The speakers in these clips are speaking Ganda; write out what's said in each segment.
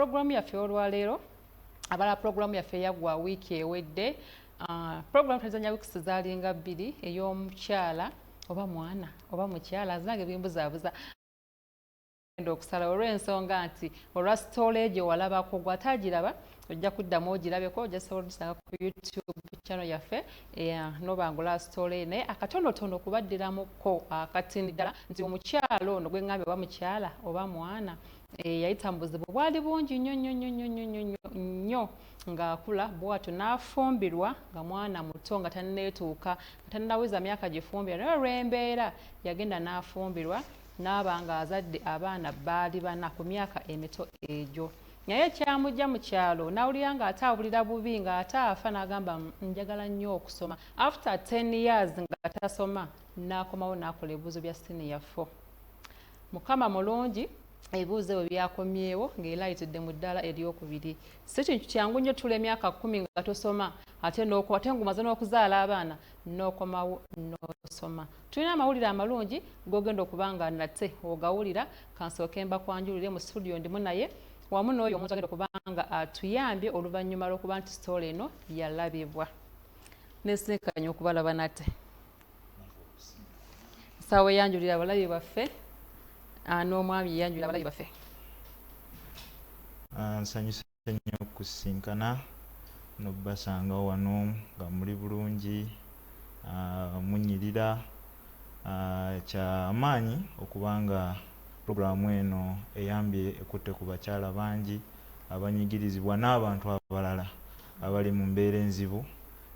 Puroguramu yaffe olwaleero, abala puroguramu yaffe eyaggwa wiiki ewedde, puroguramu twazanya wiikisi zaalinga bbiri, ey'omukyala oba mwana oba mukyala, zange bimbuzaabuza genda okusala olw'ensonga nti olwa story egyo walabako, gw'ataagiraba ojja kuddamu ogirabeko, ojja sobola ogisanga ku YouTube channel yaffe nobangula story. Naye akatonotono kubaddiramuko akatini ddala nti omukyala ono gwe ŋŋambye, oba mukyala oba mwana, yayita mu buzibu bwali bungi nnyo nnyo nnyo nnyo nnyo nnyo nnyo ng'akula bw'atyo, n'afumbirwa nga mwana muto, nga tanneetuuka, nga tannaweza myaka gifumbirwa, naye olw'embeera yagenda n'afumbirwa, n'aba ng'azadde abaana baali bana ku myaka emito egyo. Naye ekyamujja mu kyalo n'awulira ng'ate awulira bubi, ng'ate afa, n'agamba, "Njagala nnyo okusoma." After 10 years nga tasoma, n'akomawo n'akola ebibuuzo bya senior 4. Mukama mulungi, ebibuuzo ebyo byakomyewo ng'era ayitidde mu ddaala eryokubiri. Si kintu kyangu nnyo tula emyaka 10 nga tosoma, ate ate ng'omaze n'okuzaala abaana, n'okomawo n'osoma. Tulina amawulire amalungi g'ogenda okuba nga nate ogawulira. Kansooke mbakwanjulire mu studio, ndimu naye wamu n'oyo omuntu agenda okuba nga atuyambye oluvannyuma lw'okuba nti story eno yalabibwa. Nesinkanye okubalaba nate. Nsaawa eyanjulira abalabi baffe, n'omwami yeyanjulira abalabi baffe. Nsanyuse nnyo okusisinkana n'obbasanga wano nga muli bulungi, munyirira. Kyamaanyi okuba nga puroguramu eno eyambye, ekutte ku bakyala bangi abanyigirizibwa n'abantu abalala abali mu mbeera enzibu,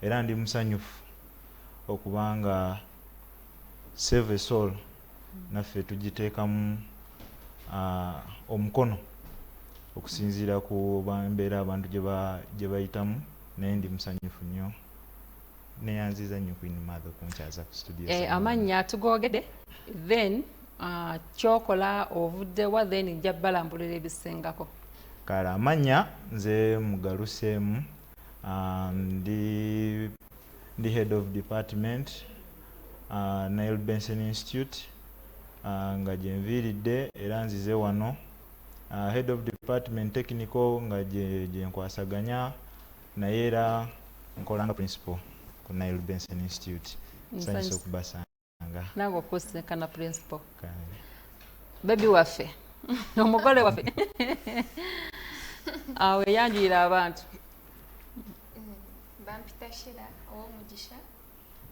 era ndi musanyufu okuba nga Save a Soul naffe tugiteekamu omukono okusinziira ku mbeera abantu gye bayitamu. Naye ndi musanyufu nnyo, neyanziza nnyo Queen Mother okunkyaza ku studio. Amannya tugoogedde, then kyokola, ovuddewa, then nja balambulira ebisingako. Kale, amannya nze Mugaluseemu, ndi head of department Nile Benson Institute, nga gyenviiridde era nzize wano, head of department technical nga gyenkwasaganya, naye era nkola nga principal ku Nile Benson Institute. Nsanyusa okubasanga. Nange okusinkana, principal. Baby waffe, omugole waffe, awo eyanjulira abantu. Bampita Shira Owomugisha.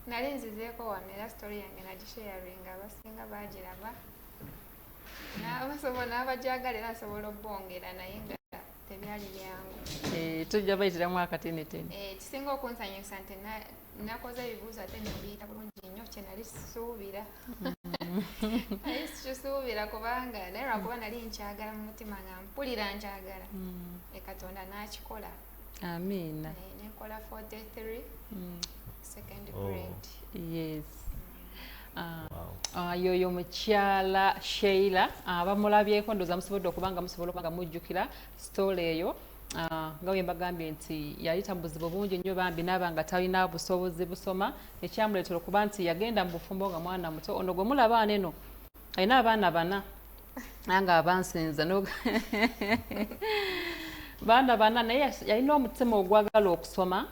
Nali nzizeeko wano era story yange nagisharinga, abasinga bagiraba, n'abajagala era nsobola obbongera, naye nga tebyali byangu. Tujja bayitiramu akatinitini. Kisinga okunsanyusa nti nakoze ebibuuzo ate nembiyita bulungi nnyo, kye nali sisuubira, nali sikisuubira, kubanga naye lwakuba nali nkyagala mu mutima, nga mpulira nkyagala, e Katonda n'akikola. Amiina. Nenkola 43, second grade. Yes. Yoyo mukyala Sheila, bamulabyeko, ndowooza musobodde okuba nga musobola okuba nga mujjukira story eyo, nga bwe mbagambye nti yayita mu buzibu bungi nnyo bambi, naaba nga talina busobozi busoma, ekyamuleetera okuba nti yagenda mu bufumbo nga mwana muto. Ono gwe mulaba eno alina abaana bana, nga abansinza baana bana, naye yalina omutima ogwagala okusoma.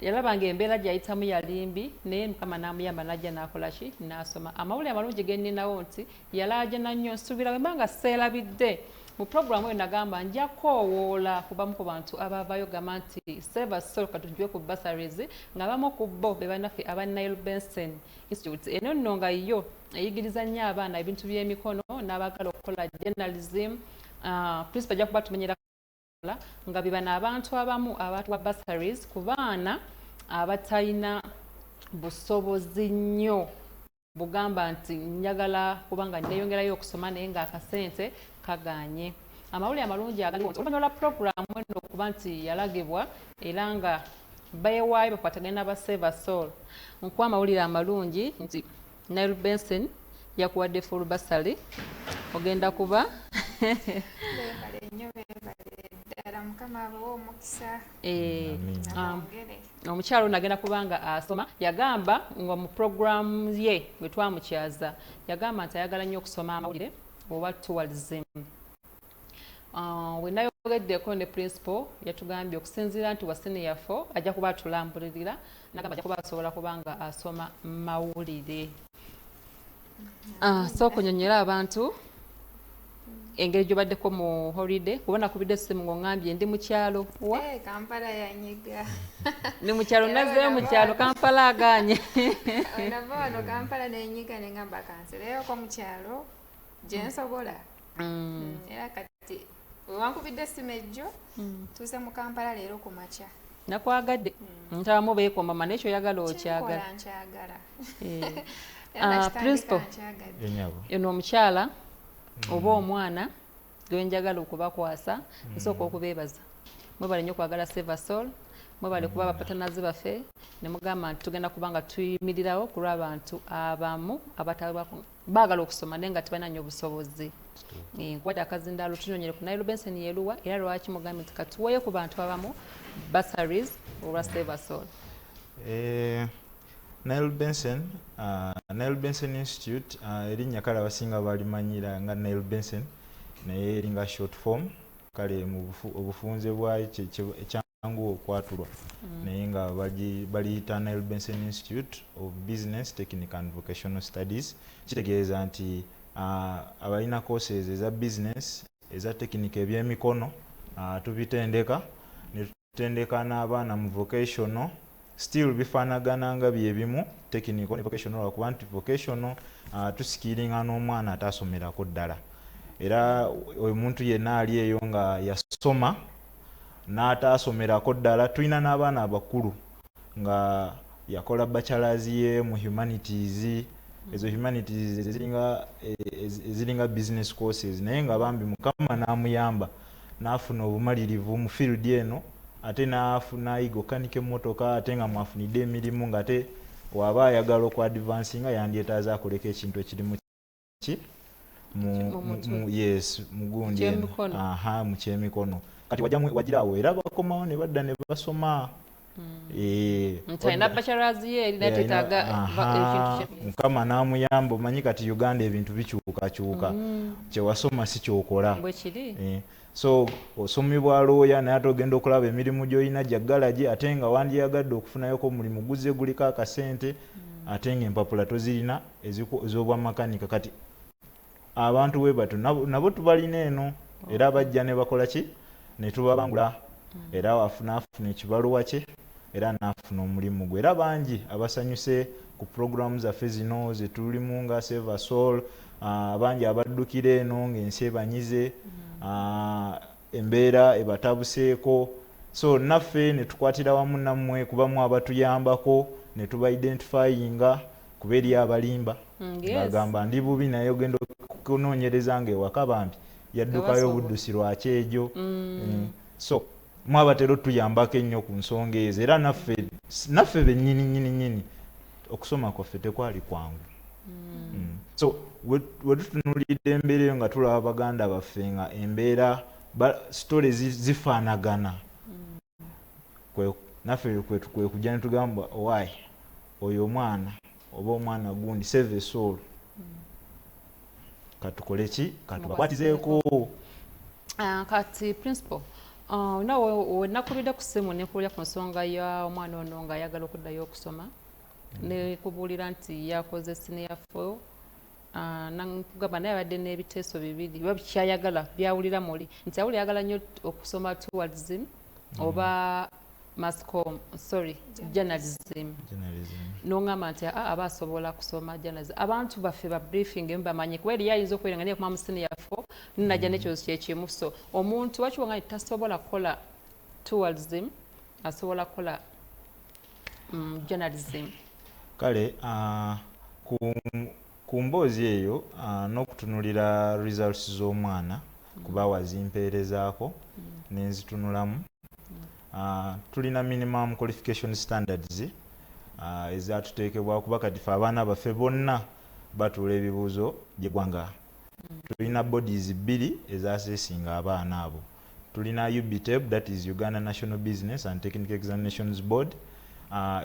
Yalaba nga embeera gyeyayitamu yali mbi, naye Mukama n'amuyamba n'ajja n'akola ki, n'asoma. Amawulire amalungi ge nninawo nti yalaajana nnyo. Nsuubira bwe mba nga seerabidde mu puroguramu eyo, nagamba nja koowoola kubamu ku bantu abaavaayo gamba nti Save a Soul katujwe ku bursaries, nga bamu ku bo be bannaffe aba Nile Benson Institute. Eno nno nga yo eyigiriza nnyo abaana ebintu by'emikono n'abaagala okukola journalism. Principal ajja kuba tumenyera nga be bano abantu abamu abatuwa bursaries ku baana abatalina busobozi nnyo bugamba nti njagala kubanga neeyongerayo okusoma, naye ng'akasente kagaanye. Amawulire amalungi agaliwo oluvannyuma lwa puroguramu eno okuba nti yalagibwa era nga beewaayo bakwatagane n'aba Save a Soul, nkuwa amawulire amalungi nti Nile Benson yakuwadde full bursary, ogenda kuba Beebale nnyo, beebale ddala, Mukama abawe omukisa. Abongere. Omukyalo ono agenda kuba nga asoma. Yagamba nga mu puroguramu ye bwe twamukyaza, yagamba nti ayagala nnyo okusoma amawulire oba tourism. Wenayo Nayogeddeko ne principal, yatugambye okusinziira nti wa senior 4 ajja kuba atulambulirira, nagamba ajja kuba asobola kubanga asoma mawulire. So okunyonyera abantu engeri gy'obaddeko mu holiday, kuba nakubidde essimu ng'oŋŋambye ndi mu kyalo wa? Kampala yanyiga. Ndi mu kyalo, nazzeeyo mu kyalo, Kampala agaanye. Nava wano Kampala nenyiga, neŋŋamba kansereyoko mu kyalo gye nsobola. Era kati wewankubidde essimu ejjo, tuuse mu Kampala leero ku makya. Nakwagadde ntabamu beekombama, naye kyoyagala okyagala. Kyenkola nkyagala. Eh. Era Ah, nakitandika principal. nkyagadde. Enyabo. Eno omukyala oba omwana gwenjagala okubakwasa, nsooka okubeebaza, mwebale nnyo okwagala Save a Soul, mwebale kuba bapartners baffe ne mugamba nti tugenda kuba nga tuyimirirawo ku lw'abantu abamu baagala okusoma naye nga tebalina nnyo obusobozi. Nkwata akazindaalo tunyonyere ku Nile Benson yeruwa, era lwaki mugambye nti katuweeyo ku bantu abamu bursaries olwa Save a Soul? Nile Benson, Nile Benson Institute, erinnya kale abasinga balimanyira nga Nile Benson, naye eringa short form, kale mu obufunze bwayo ekyanguwa okwatulwa, naye nga baliyita Nile Benson Institute of Business, Technical and Vocational Studies. Kitegeeza nti abalina courses eza business, eza technical, ebyemikono, tubitendeka ne tutendeka n'abaana mu vocational. Still bifaanagana nga byebimu, technical ne vocational, lwakuba nti vocational tuskillinga n'omwana ataasomerako ddala. Era omuntu yenna ali eyo nga yasoma n'ataasomerako ddala, tulina n'abaana abakulu nga yakola bachelors ye mu humanities, ezo humanities eziringa business courses, naye nga bambi Mukama n'amuyamba n'afuna obumalirivu mu field eno, ate n'ayiga okukanika emmotoka, ate nga mwafunidde emirimu, ng'ate waba ayagala okuadvancinga yandyetaaze akoleko ekintu ekirimu ki Mu mutwe. Yes, mugundi eno. Kyemikono. Aha, mu kyemikono. Kati wajira awo era bakomawo ne badda ne basoma. Nti alina bachelors ye eri naye tetaaga ekintu Mukama n'amuyamba. Omanyi kati Uganda ebintu bikyukakyuka, kyewasoma si kyokola. Bwe kiri. So osomebwa looya, naye ate ogenda okulaba emirimu gy'olina gya galagi, ate nga wandyagadde okufunayoko omulimu guzze guliko akasente, ate nga empapula tozirina ez'obwamakanika. Kati abantu bwe batyo nabo tubalina eno, era bajja ne bakola ki, ne tubabangula, era afuna ekibaluwa kye, era n'afuna omulimu gwe. Era bangi abasanyuse ku puroguramu zaffe zino zetulimu nga Save a Soul, bangi abaddukira eno ng'ensi ebanyize, embeera ebatabuseeko. So naffe ne tukwatira wamu nammwe, kubamu abatuyambako ne tuba identifyinga, kuba eri abalimba ng'agamba ndi bubi, naye ogenda okunoonyereza ng'ewaka bambi yaddukayo Tebasobola. obuddusi lwakyejo. So mwabatera otuyambako ennyo ku nsonga ezo, era naffe bennyini nnyini nnyini okusoma kwaffe tekwali kwangu. So we tutunuulidde embeera eyo nga tulaba baganda baffe nga embeera story zifaanagana, naffe kwe kujja ne tugamba, owaayi oyo omwana oba omwana gundi, save a soul, katukole ki, katubakwatizeeko. Kati principal, nawe wenakubidde ku ssimu nekuulya ku nsonga ya omwana ono ng'ayagala okuddayo okusoma, nekubuulira nti yakoze senior 4, nakugamba naye abadde n'ebiteeso bibiri oba kyayagala byawulira muli nti awulira ayagala nnyo okusoma tourism oba masscom, sorry, journalism. Journalism. N'oŋŋamba nti aba asobola kusoma journalism. Abantu baffe ba briefing emu bamanyi, kuba eriyo ayinza okubeera nga naye kuma mu senior 4 ninajja n'ekibuzo kyekimu. So omuntu wakiwa nga tasobola kukola tourism, asobola kukola journalism? Kale ku mboozi eyo, n'okutunulira results z'omwana, kuba wazimpeerezaako nenzitunulamu, tulina minimum qualification standards ezatuteekebwa, kuba kati fe abaana baffe bonna batuula ebibuuzo by'eggwanga. Tulina bodies bbiri ezasesinga abaana abo. Tulina UBTEB, that is Uganda National Business and Technical Examinations Board,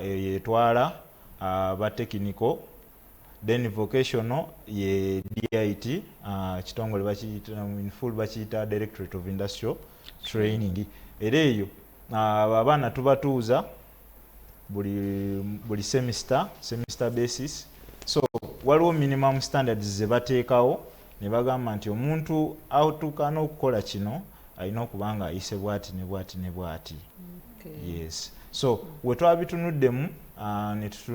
eyo yetwala ba technical, then vocational ye DIT, kitongole bakiyita in full bakiyita Directorate of Industrial Training. Era eyo abaana tubatuuza buli semester, semester basis. So waliwo minimum standards ze bateekawo ne bagamba nti omuntu atuuka n'okukola kino alina okuba nga ayise bwati ne bwati ne bwati. Yes, so we twabitunuddemu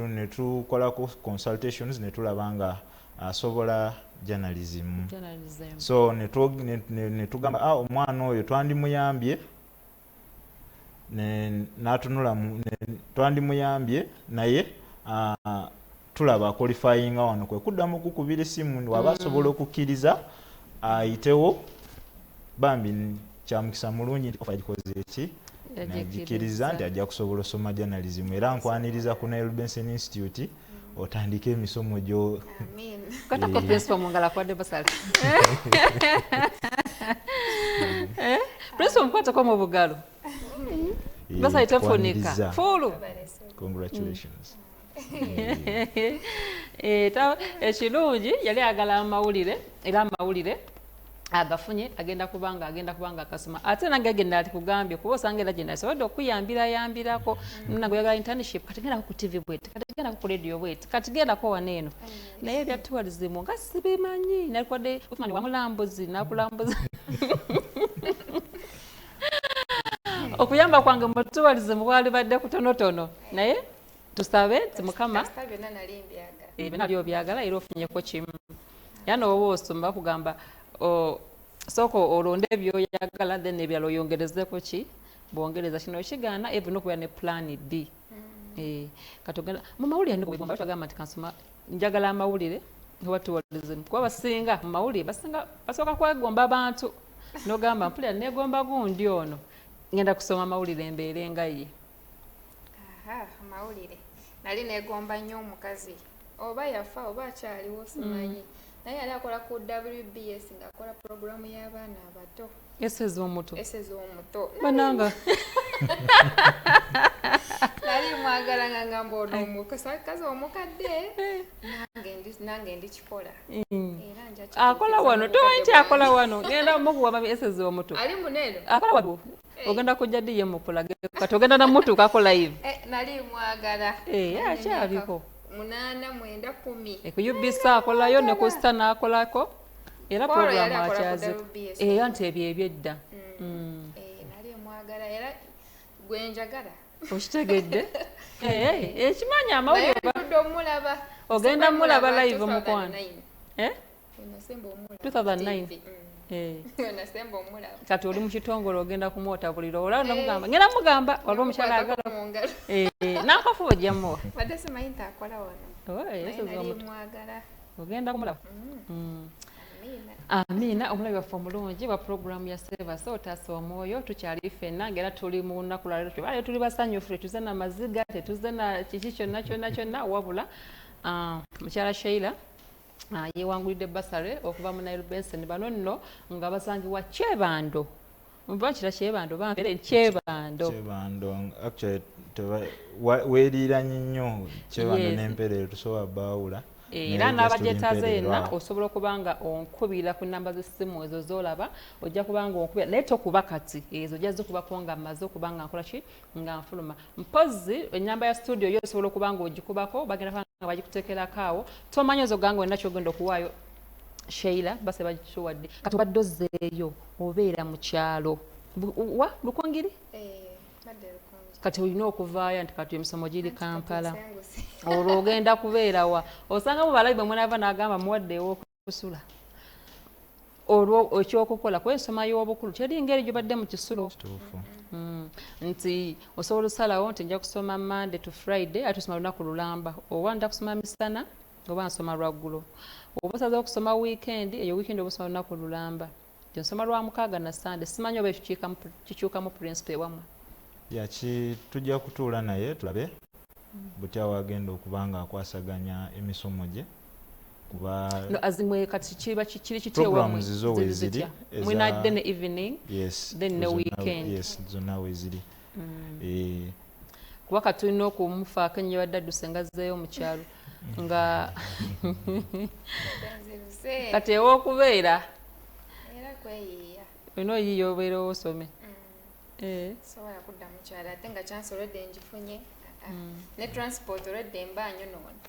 ne tukolako consultations ne tulaba nga asobola journalism. Journalism. So ne tugamba, omwana oyo twandimuyambye n'atunula twandimuyambye naye tulaba qualifyinga wano, kwe kuddamu okukubira essimu waba asobola okukkiriza ayitewo. Bambi kyamukisa mulungi nti offer yagikoze eki, nagikiriza nti ajja kusobola osoma journalism. Era nkwaniriza ku Nile Benson Institute otandike emisomo gyo. Amin. Kwatako principal mu ngalo akuwadde bursary. Eh? Principal, mukwateko mu bugalo. Bursary tefunika. Tukwaniriza. Fuulu. Congratulations. Eh, ekirungi yali ayagala amawulire era amawulire agafunye. Agenda kubanga akasoma ate nange agenda ati kugambye kuba osanga era gye nasobodde okuyambirayambirako nange oyagala internship, kati gendako ku TV bweti, kati gendako ku radio bweti, kati gendako wano eno. Naye ebya tourism nga sibimanyi, nakwadde Uthman wamulambuzi nakulambuza. Okuyamba kwange mu tourism kwalibadde kutonotono, naye tusabe nti Mukama Kasita byonna nali mbyagala. Eh, byonna by'obyagala era ofunyeko kimu. Era n'oba osoma bakugamba sooka olonde byoyagala, then ebirala oyongerezeko ki bwongereza. Kino kigaana even okubeera ne plan B. Eh, kati ogenda mu mawulire bagamba nti kansoma njagala amawulire oba tourism, kuba basinga mu mawulire basinga basooka kwegomba bantu, nogamba mpulira negomba gundi ono, ngenda kusoma amawulire embeere nga ye. Aha, amawulire nali negomba nnyo omukazi, oba yafa oba akyaliwo simanyi, naye yali akola ku WBS ng'akola puroguramu y'abaana abato. Eseza omuto. Eseza omuto. Bananga. Nali mwagala nga ngamba ono omukazi omukadde nange ndikikola era nja Akola wano, tomanyi nti akola wano? Genda mukuwa eseza omuto. Ali muneno. Akola wano. Ogenda kujja ddi ye mukulage? Kati ogenda namutuukako live. Eh, nali mwagala. Eh, akyaliko. 8, 9, 10. Eh, ku UBC akolayo ne ku Star n'akolako era. Paul yali Programu akola ku akyazi WBS. Era nti ebyo ebyedda. Eh, nali mwagala era gwe njagala. Okitegedde? Eh, ekimanyi amawulire Naye ndudde omulaba. Ogenda mulaba Semba live, mukwano. 2009. Eh? Nasemba omulaba 2009. TV. Eh. Nasemba omulaba. Kati oli mu kitongole, ogenda kumwota buliro olaba namugamba, ngenda mugamba waliwo omukyala agala. Namukwatako mu ngalo. Eh, nankofu ojja muwa. Badde simanyi nti akola wano. Oh, Naye eseza nali omuto. mwagala. Ogenda kumulaba. Amiina. Amiina. Omulabi waffe omulungi wa puroguramu ya Sevasa Otaasa Omwoyo, tukyali ffenna ngaera tuli mu lunaku lwaleero. Tubale tuli basanyufu, tetuze na maziga, tetuze na kiki kyonna kyonna kyonna, wabula mukyala Sheila yeewangulidde bursary okuva mu Nile Benson. Bano nno nga basangibwa Kyebando, bakira Kyebando, bambeere Kyebando. Kyebando actually weeriiranye nnyo Kyebando n'Empeerero, tusobola baawula. Era n'abagyetaaze yenna osobola okuba nga onkubira ku namba z'essimu ezo z'olaba, ojja kuba nga onkubira, naye tokuba kati, ezo ojja zikubako nga mmaze okuba nga nkola ki, nga nfuluma. Mpozzi ennyamba ya studio yo osobola okuba nga ogikubako, bagenda kuba nga bagikuteekerako awo. Tomanyi ozo ganga olina kyogenda okuwaayo Sheila base bagituwadde. Kati obadde ozzeeyo, obeera mu kyalo wa Lukungiri? Eh, badde Lukungi. Kati olina okuvaayo nti kati emisomo giri Anti kati Kampala. nsenguse. Olwo ogenda kubeerawa? Osanga mu balabi bwe munaava n'agamba muwaddeewo okusula, olwo ekyokukola kuba ensoma y'obukulu teri ngeri gyobadde mu kisulo. Kituufu. Nti osobola osalawo nti nja kusoma Monday to Friday, ate osoma lunaku lulamba, oba nja kusoma misana oba nsoma lwaggulo, oba osazeho okusoma weekend, eyo weekend oba osoma lunaku lulamba, nti nsoma lwa mukaaga na Sande. Simanyi oba ekyo kikyukamu principle ewammwe. Yaki tujja kutuula naye tulabe butya wagenda okuba nga akwasaganya emisomo gye kuba No, azimwe kati kiba kiri kiti ewammwe? Programs zo Ziri weeziri zitya? Mwina ne evening Yes. then ne zonna weekend. Yes, zonna weeziri. Eh, Kuba kati tulina okumufaako ennyo, badde adduse nga azzeeyo mu kyalo nga Nziruse. Kati ew'okubeera Era kweyiiya. Olina oyiiya obeera osome. Sobola kudda mu kyalo ate nga chance olwedde ngifunye. Ne transport olwedde mba nyonoona.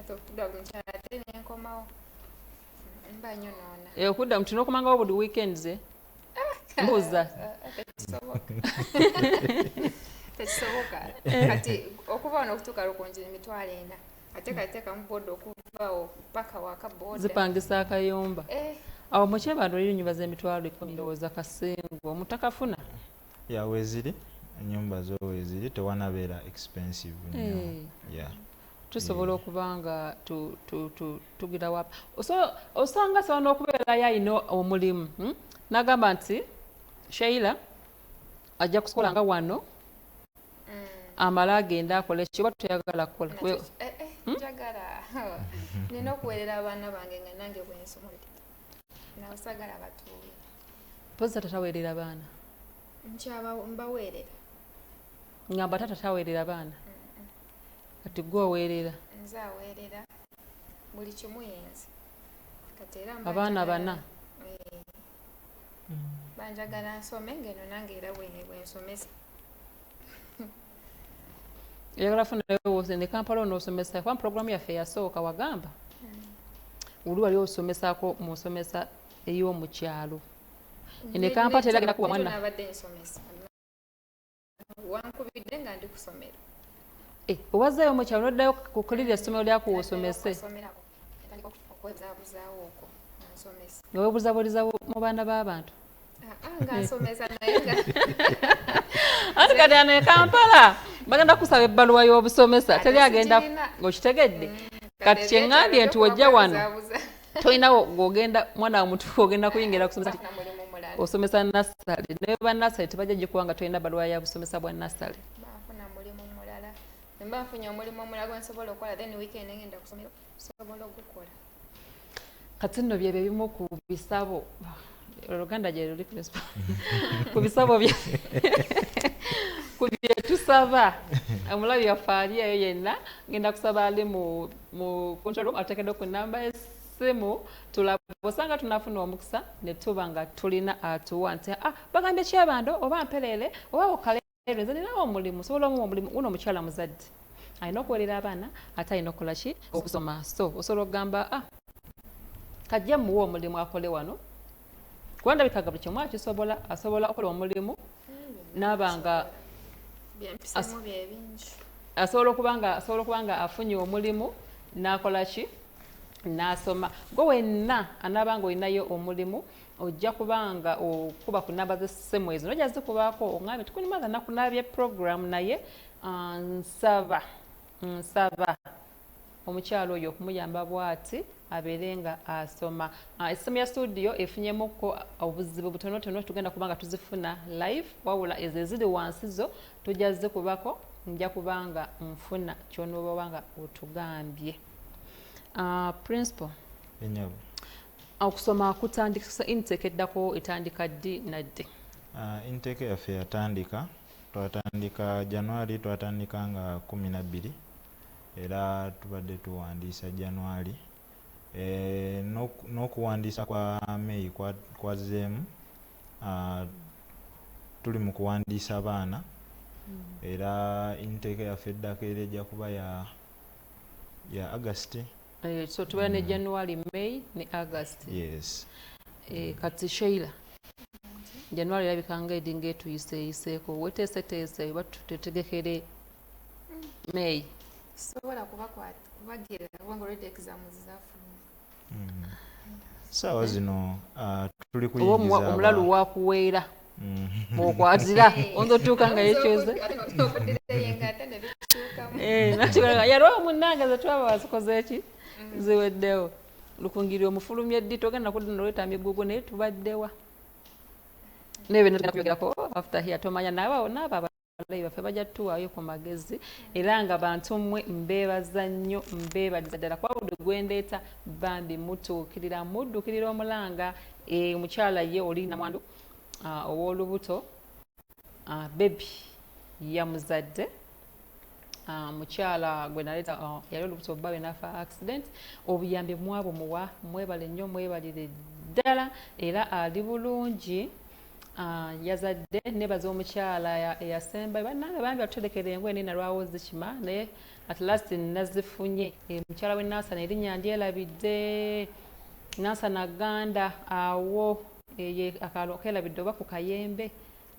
Ate okudda mu kyalo ate nenkomawo mba nyonoona. Okudda tulina okumangawo buli weekends, eh? Mbuuza. Tekisoboka, tekisoboka. Kati okuva wano okutuuka Rukungiri 400,000, ate kati teekamu boda okuvaawo paka waka, boda. Zipangisa akayumba. Awo mu Kyebando eriyo ennyumba z'emitwalo 10, ndowooza kasingo omutakafuna. Ya, weeziri ennyumba zo, weeziri, tewanabeera expensive nnyo. Yeah. Tusobola okuba nga tugira wapa. So osanga sobola n'okubeerayo alina omulimu, N'agamba nti Sheila ajja kukola nga wano, amala agenda akole ki, oba toyagala kukola? Njagala, nina okuweerera abaana bange nga nange bwensoma, nawe sagala batuuye. Mpozi tata taweerera baana? Nkyaba mbaweerera. Ngamba tata taweerera baana, kati gwe oweerera. Nze aweerera buli kimu, yenze kati era mba Abaana bana? Eh. Banjagala nsome ngeno nange era bwensomesa. Oyagala funayo ne Kampala onoosomesa, kuba puroguramu yaffe eyasooka wagamba oli wali osomesaako mu nsomesa ey'omukyalo ene Kampala teri agenda kuwa mwana. Nabadde nsomesa, wankubidde nga ndi kusomero. Eh, owazzayo mukyalo noddayo kukulira essomero lyakuwa osomese? Osomerako, ntandika okwebuzabuzaawo okwo nga nsomesa. Nga webuzabuliza mu baana b'abantu? Ah, ah, nga nsomesa naye nga Anti kati ano e Kampala bagenda kusaba ebbaluwa y'obusomesa. Ate Teri agenda. sigirina. Okitegedde? Kati kyeŋŋambye nti wojja wano tolina gogenda, mwana wa mutu ogenda kuyingira kusomesa Nfuna mulimu mulala. Osomesa nasale, naye ba nasale tebajja gikuwa nga tolina bbaluwa ya busomesa bwa nasale. Mba nfuna mulimu mulala, mba nfunye omulimu omulala gwe nsobola okukola, then weekend ngenda kusomero, nsobola ogukola. Kati nno byebyo ebimu ku bisabo, oluganda gye luli, principal, ku bisabo bye ku bye tusaba omulabi waffe ali eyo yenna. Ngenda kusaba ali mu control room ateekedde ku namba y'essimu, tulaba osanga tunafuna omukisa ne tuba nga tulina atuwa nti, ah, bagambye Kyebando oba Mperere oba Okaleerwe, nze ninawo omulimu, osobola omuwa omulimu guno, omukyala muzadde alina okuweerera abaana ate alina okukola ki, okusoma. So osobola okugamba, ah, kajja muwe omulimu akole wano, kuba ndabikaga buli kimu akisobola, asobola okukola omulimu naaba nga Byempisemu byebingi. Asobola okuba nga afunye omulimu n'akola ki, n'asoma. Gwe wenna anaaba nga olinayo omulimu, ojja kubanga okuba ku namba z'essimu ezo, nojja zikubaako oŋambe tikunimaza nakunabye program, naye nsaba omukyalo oyo okumuyamba bw'ati abeere nga asoma. Essimu ya studio efunyemuko obuzibu butonotono, tugenda kuba nga tuzifuna live, wabula ezo eziri wansi zo tujja zikubako, nja kubanga nfuna kyonooba nga otugambye. Principal. Enyabo. Okusoma kutandika, intake eddako etandika ddi naddi? Intake yaffe yatandika, twatandika January, twatandika nga 12, era tubadde tuwandiisa January. N'okuwandiisa kwa May kwazzeemu. Tuli mu kuwandiisa baana, era intake yaffe eddako era ejja kuba ya August. So tubeera ne January, May ne August. Yes. Kati Sheila, January erabika nga eri ngaetuyiseeyiseeko, weteeseteese oba tutegekere May? Sobola kubagira kubanga already exams zafuluma. Saawa zino tuli Oba kuyingiza omulalu wakuweera bwokwatira oyinza otuuka nga yekyuze. Okuddireyo nga ate ne bikyukamu. Yalwa munnange ze twaba bazikoze eki ziweddewo. Lukungiri omufulumya eddi, togenda kudda nolweta migugu, naye tubaddewa naye byonna tugenda kubyogerako after here. Tomanya naabo naabo abalayi baffe bajja tuwaayo ku magezi, era nga bantu mmwe mbeebaza nnyo, mbeebaliza ddala, kuba buli gwendeeta bambi mutuukirira, muddukirira omulanga. Omukyala ye oli namwandu, ow'olubuto, baby yamuzadde. Mukyala gwe naleeta, yali olubuto bba we nafa accident, obuyambi mwabumuwa, mwebale nnyo, mwebalire ddala, era ali bulungi. Yazadde nebaza omukyala eyasemba bannange bambi atuterekera engoye naye nalwawo zikima, naye at last nazifunye. Mukyala we Nansana, erinnya ndyerabidde, Nansana Ganda awo akalo kerabidde, oba ku Kayembe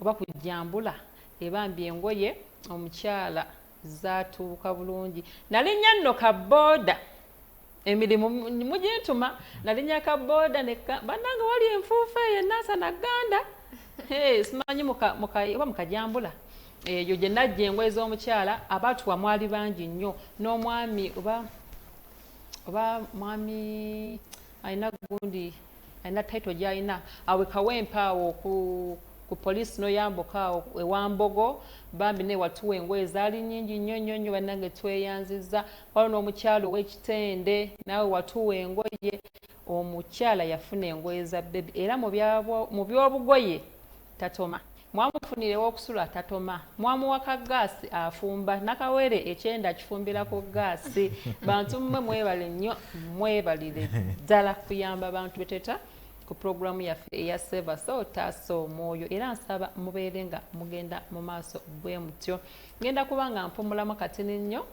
oba ku Jambula. Ebambi engoye omukyala zatuuka bulungi. Nalinnya nno ka booda, emirimu mugintuma, nalinnya ka booda bannange wali enfuufu eyo Nansana Ganda, simanyi oba mukajambula eyo gye najja engoye z'omukyala. Abatuwa mwali bangi nnyo, n'omwami oba mwami alina gundi, alina title gy'alina awe Kawempe awo ku poliisi n'oyambuka awo ewambogo, bambi naye watuwa engoye zaali nnyingi nnyo nnyo nnyo. Bannange tweyanzizza. Waliwo n'omukyala ow'Ekitende, naawe watuwa engoye. Omukyala yafuna engoye za baby, era mu by'obugoye tatoma. Mwamufunirewo okusula tatoma, mwamuwa ka gaasi afumba, nakawere ekyenda akifumbira ku gaasi. Bantu mmwe mwebale nnyo, mwebalire ddala kuyamba bantu beteta ku puroguramu yaffe eya Save Soul Taasa Omwoyo, era nsaba mubeere nga mugenda mu maaso bwe mutyo. Ngenda kuba nga mpumulamu katini nnyo,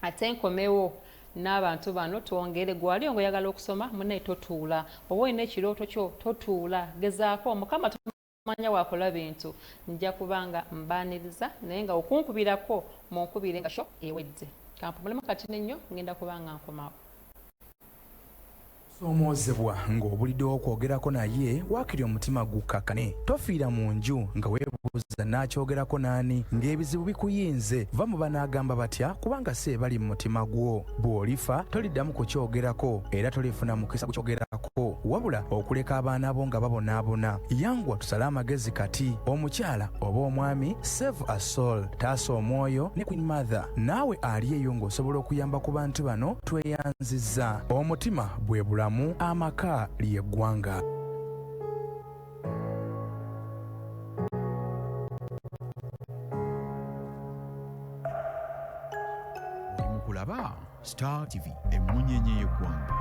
ate nkomewo n'abantu bano twongere. Gwali nga oyagala okusoma, munaye totuula, oba olina ekirooto kyo totuula, gezaako. Mukama manya wakola bintu. Nja kubanga mbaniriza, naye nga okunkubirako munkubire nga show ewedde. Kampumulemu katini nnyo, ngenda kubanga nkomawo. Soomoozebwa ng'obuliddewo okwogerako naye waakiri omutima gukkakane. Tofiira mu nju nga weebuuza n'akyogerako n'ani, ng'ebizibu bikuyinze. Va mu banaagamba batya, kubanga si ebali mu mutima gwo. Bw'olifa toliddamu kukyogerako era tolifuna mukisa gukyogerako, wabula okuleka abaana bo nga babonaabona. Yangwa tusale amagezi kati. Omukyala oba omwami, Save a Soul, Taasa Omwoyo ne Queen Mother, naawe ali eyo ng'osobola okuyamba ku bantu bano, tweyanzizza. Omutima bwe bulamu, amaka ly'eggwanga. Oli mu kulaba Star TV, emmunyenye y'eggwanga.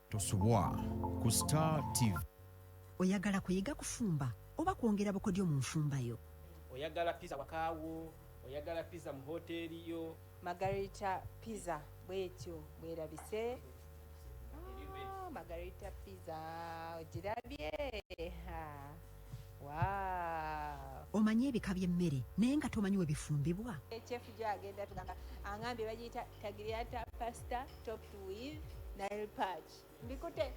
Tosubwa ku Star TV. Oyagala kuyiga kufumba oba kwongera bukodyo mu nfumba yo? Oyagala pizza wakaawo, oyagala pizza mu hoteeri yo? Margarita pizza bwetyo bwerabise. Ah, margarita pizza ogirabye? Wow. Omanyi ebika by'emmere naye nga tomanyi we bifumbibwa? Chef gyagenda tugamba angambye bagiyita tagliata pasta topped with Nile perch. Mbikute.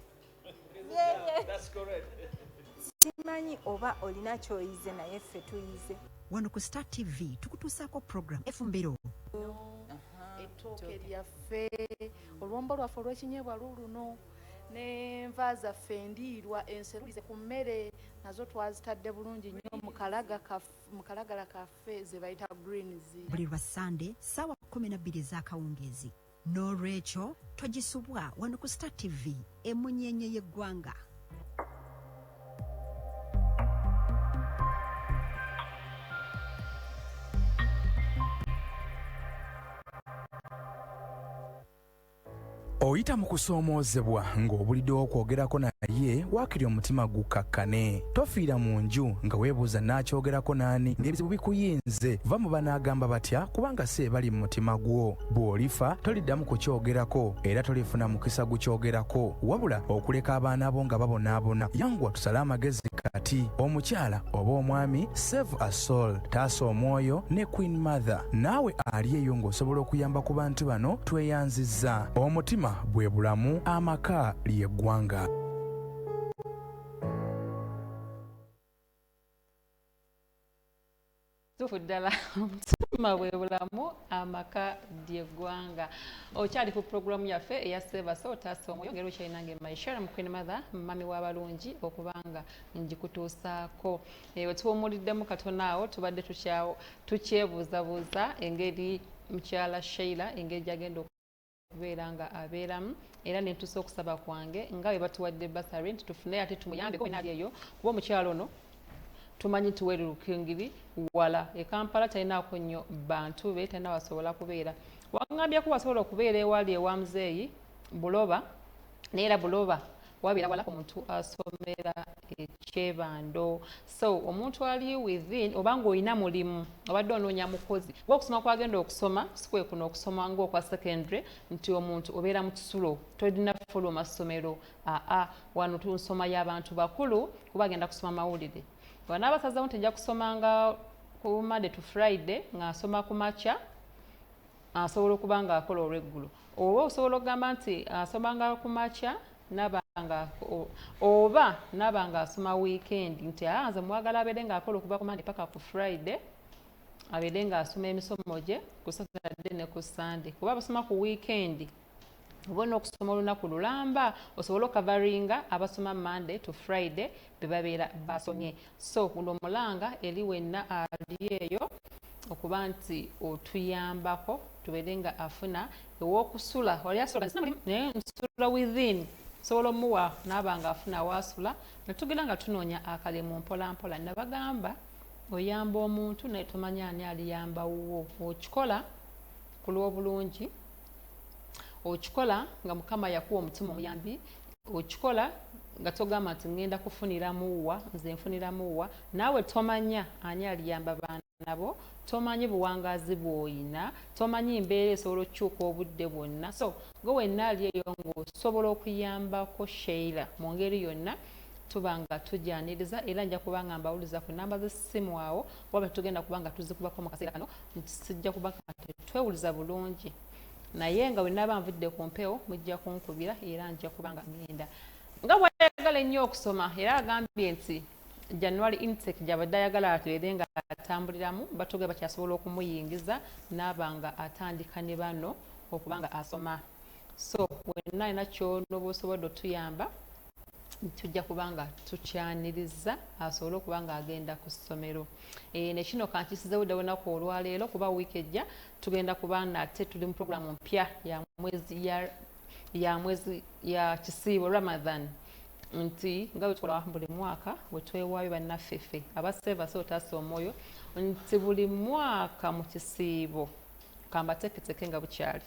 Simanyi oba olina kyoyize, naye ffe tuyize. Wano ku Star TV tukutuusaako program Efumbiro. Ettooke lyaffe, olwombo lwaffe olw'ekinyeebwa luuluno, n'enva zaffe endiirwa enserulize ku mmere nazo twazitadde bulungi nnyo mu kalagala kaffe ze bayita greens. Buli lwa Sande ssaawa 12 ez'akawungeezi. N'olwekyo togisubwa wano ku Star TV, emunyenye y'eggwanga. Oyita mu kusoomoozebwa ng'obuliddewo okwogerako naye. Naye waakiri omutima gukkakkane. Tofiira mu nju nga weebuuza naakyogerako n'ani ng'ebizibu bikuyinze. Va mu banaagamba batya kubanga si ebali mu mutima gwo. Bw'olifa toliddamu kukyogerako era tolifuna mukisa gukyogerako wabula okuleka abaana bo nga babonaabona. Yanguwa tusale amagezi kati. Omukyala oba omwami, save a soul, taasa omwoyo ne Queen Mother. Naawe ali eyo ng'osobola okuyamba ku bantu bano tweyanzizza. Omutima bwe bulamu, amaka lye ggwanga. Kituufu ddala, omutima bwe bulamu, amaka lyeggwanga. Okyali ku pulogulaamu yaffe eya Save a Soul, Taasa Omwoyo, ngeri okyalinange Maishara mu Queen Mother, mami w'abalungi, okubanga ngikutuusaako. We tuwumuliddemu katono awo, tubadde tukyebuuzabuuza engeri mukyala Sheila engeri gyagenda okubeera nga abeeramu, era nentuusa okusaba kwange nga bwe batuwadde bursary nti tufune ate tumuyambeko ali eyo, kuba omukyala ono tumanyi nti werukingiri wala e Kampala, talinaako nnyo bantu be, talina wasobola kubeera. Waŋŋambyeko wasobola okubeera ewali ewa muzeeyi Buloba, naye era Buloba wabeera wala omuntu asomera ekyebando. So omuntu ali within, oba ng'olina mulimu obadde onoonya mukozi, kuba okusoma kwagenda okusoma sikwe kuno okusoma ng'okwa secondary nti omuntu obeera mu kisulo, tolina fuluma ssomero. Aa, wano tunsoma y'abantu bakulu, kuba agenda kusoma mawulire. Wanaaba nti nja kusomanga ku Monday to Friday nga nsoma ku makya, asobola okuba nga akola olweggulo, oba osobola okugamba nti asomanga ku makya nabanga oba naba nga asoma weekend, nti aa, nze mwagala abeere ng'akola okuva ku Monday paka ku Friday, abeere ng'asoma emisomo gye ku Saturday ne ku Sunday, kuba basoma ku weekend oba n'okusoma olunaku lulamba osobola okavaringa abasoma Monday to Friday be babeera basomye. So guno omulanga eri wenna ali eyo okuba nti otuyambako tubeere nga afuna ew'okusula. Wali asula naye nsula within, sobola omuwa naaba nga afuna waasula, netugenda nga tunoonya akalemu mpola mpola. Nabagamba oyamba omuntu naye tomanya ani aliyamba wuwo. Okikola ku lw'obulungi, okikola nga Mukama yakuwa omutima omuyambi, okikola nga togamba nti ngenda kufuniramuwa, nze nfuniramuwa. Naawe tomanya ani aliyamba baana bo, tomanyi buwangaazi bw'oyina, tomanyi mbeera esobola okukyuka obudde bwonna. So gwe wenna ali eyo ng'osobola okuyambako Sheila mu ngeri yonna, tuba nga tujaniriza, era nja kuba nga mbawuliza ku namba z'essimu awo, waba tugenda kuba nga tuzikubako mu kaseera kano nti sijja kuba nga tetwewuliza bulungi, naye nga bwe naaba nvudde ku mpewo mujja kunkubira, era nja kuba nga ngenda nga bwayagala ennyo okusoma. Era agambye nti January intake gyabadde ayagala atubeere nga atambuliramu, batuge bakyasobola okumuyingiza naaba nga atandika ne bano okuba nga asoma. So wenna alina kyonoba osobodde otuyamba, tujja kuba nga tukyaniriza asobole okuba nga agenda ku ssomero. Nekino kankisizewo dda olunaku olwaleero, kuba wiiki ejja tugenda kuba nate tuli mu puroguramu mpya ya mwezi ya mwezi ya kisiibo Ramadan, nti nga bwe tukola buli mwaka bwe twewaayo bannaffe ffe aba Save a Soul Taasa Omwoyo, nti buli mwaka mu kisiibo, kambateeketeke nga bukyali,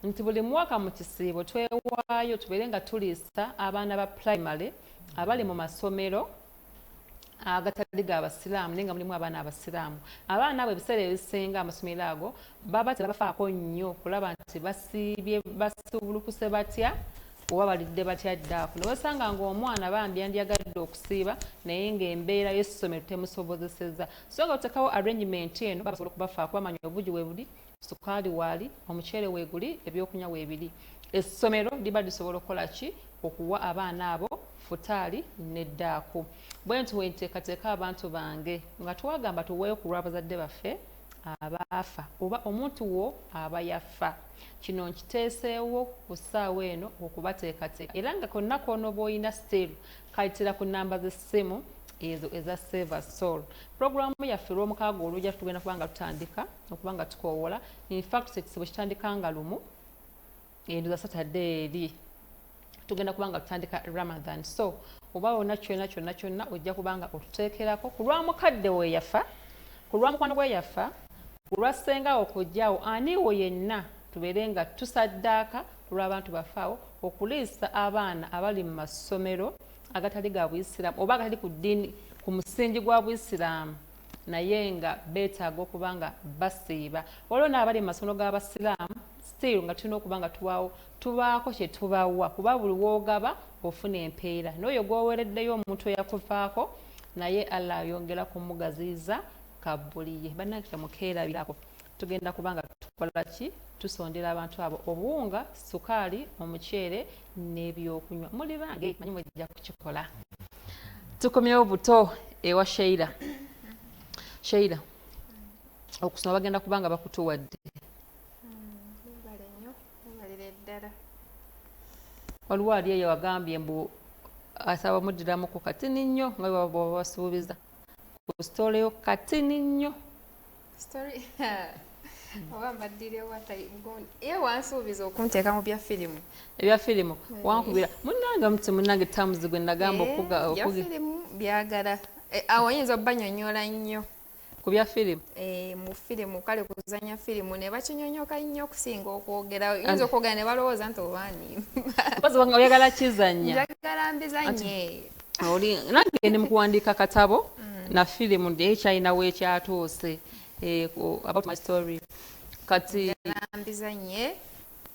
nti buli mwaka mu kisiibo twewaayo tubeere nga tuliisa abaana ba primary abali mu masomero agatali ga basiraamu naye nga mulimu abaana abasiraamu. Abaana abo ebiseera ebisinga amasomero ago baba tebafaako nnyo kulaba nti basiibye, basubulukuse batya oba balidde batya ddaako, newesanga ngaomwana bambi yandyagadde okusiiba naye ng'embeera y'essomero temusobozeseza. So nga otekawo arrangement eno, basobola okubafaako, bamanya obugi we buli, sukaali waali, omuceere weeguli, ebyokunywa weebiri. Essomero liba lisobola okukola ki? Okuwa abaana abo futaali neddaako. Bwe nti wenteekateeka abantu bange nga twagamba tuweeyo ku lw'abazadde baffe abaafa oba omuntu wo aba yafa. Kino nkiteeseewo ku ssaawa eno okubateekateeka, era nga konna koonoba oyina still kayitira ku namba z'essimu ezo eza Save a Soul. Puroguramu yaffe olwomukaaga olujja tugenda kuba nga tutandika okuba nga tukoowola. Infact ekisibo kitandika nga lumu eno za Saturday, eri tugenda kuba nga tutandika Ramadan. So oba wonna kyonna kyonna kyonna ojja kuba nga otuteekerako ku lwa mukadde we yafa, ku lwa mukwano gwe yafa, ku lwa ssenga okujjawo aniwo yenna, tubeere nga tusaddaaka ku lw'abantu baffe awo. Okuliisa abaana abali mu masomero agatali ga Buyisiraamu oba agatali ku ddiini, ku musingi gwa Buyisiraamu, naye nga beetaaga okuba nga basiiba. Waliwo n'abali mu masomero g'Abasiraamu still nga tulina okuba nga tubaawo, tubaako kye tubawa, kuba buli w'ogaba ofuna empeera, n'oyo gw'oweereddeyo omuntu eyakuvaako naye Allah ayongera kumugaziyiza kabbuli ye. Bannange temukeerabirako, tugenda kuba nga tukola ki? Tusondera abantu abo obuwunga, sukaali, omuceere n'ebyokunywa. Muli bange, manyi mujja kukikola. Tukomyewo buto ewa Sheila. Sheila, okusoma bagenda kuba nga bakutuwadde. Webale nnyo, webalire ddala. Waliwo ali eyo agambye mbu asaba muddiramuko katini nnyo nga bwe babasuubiza ku sitooleyo katini nnyo. Story oba mbaddirewo ye wansuubiza okunteeka mu bya firimu. Ebya firimu wankubira munnange muti munnange tamuzi gwe nagamba okuga bya firimu byagala. Awo oyinza obbanyonnyola nnyo ku bya firimu. Mu firimu, kale kuzanya firimu ne bakinyonyoka nnyo okusinga okwogera. Oyinza okwogera ne balowooza nti obaani. Mpozi oyagala kizannya. Njagala mbizanye. Oli nange ndi mu kuwandiika katabo na firimu, naye kyalina weekyatuuse about my story kati. Mbizanye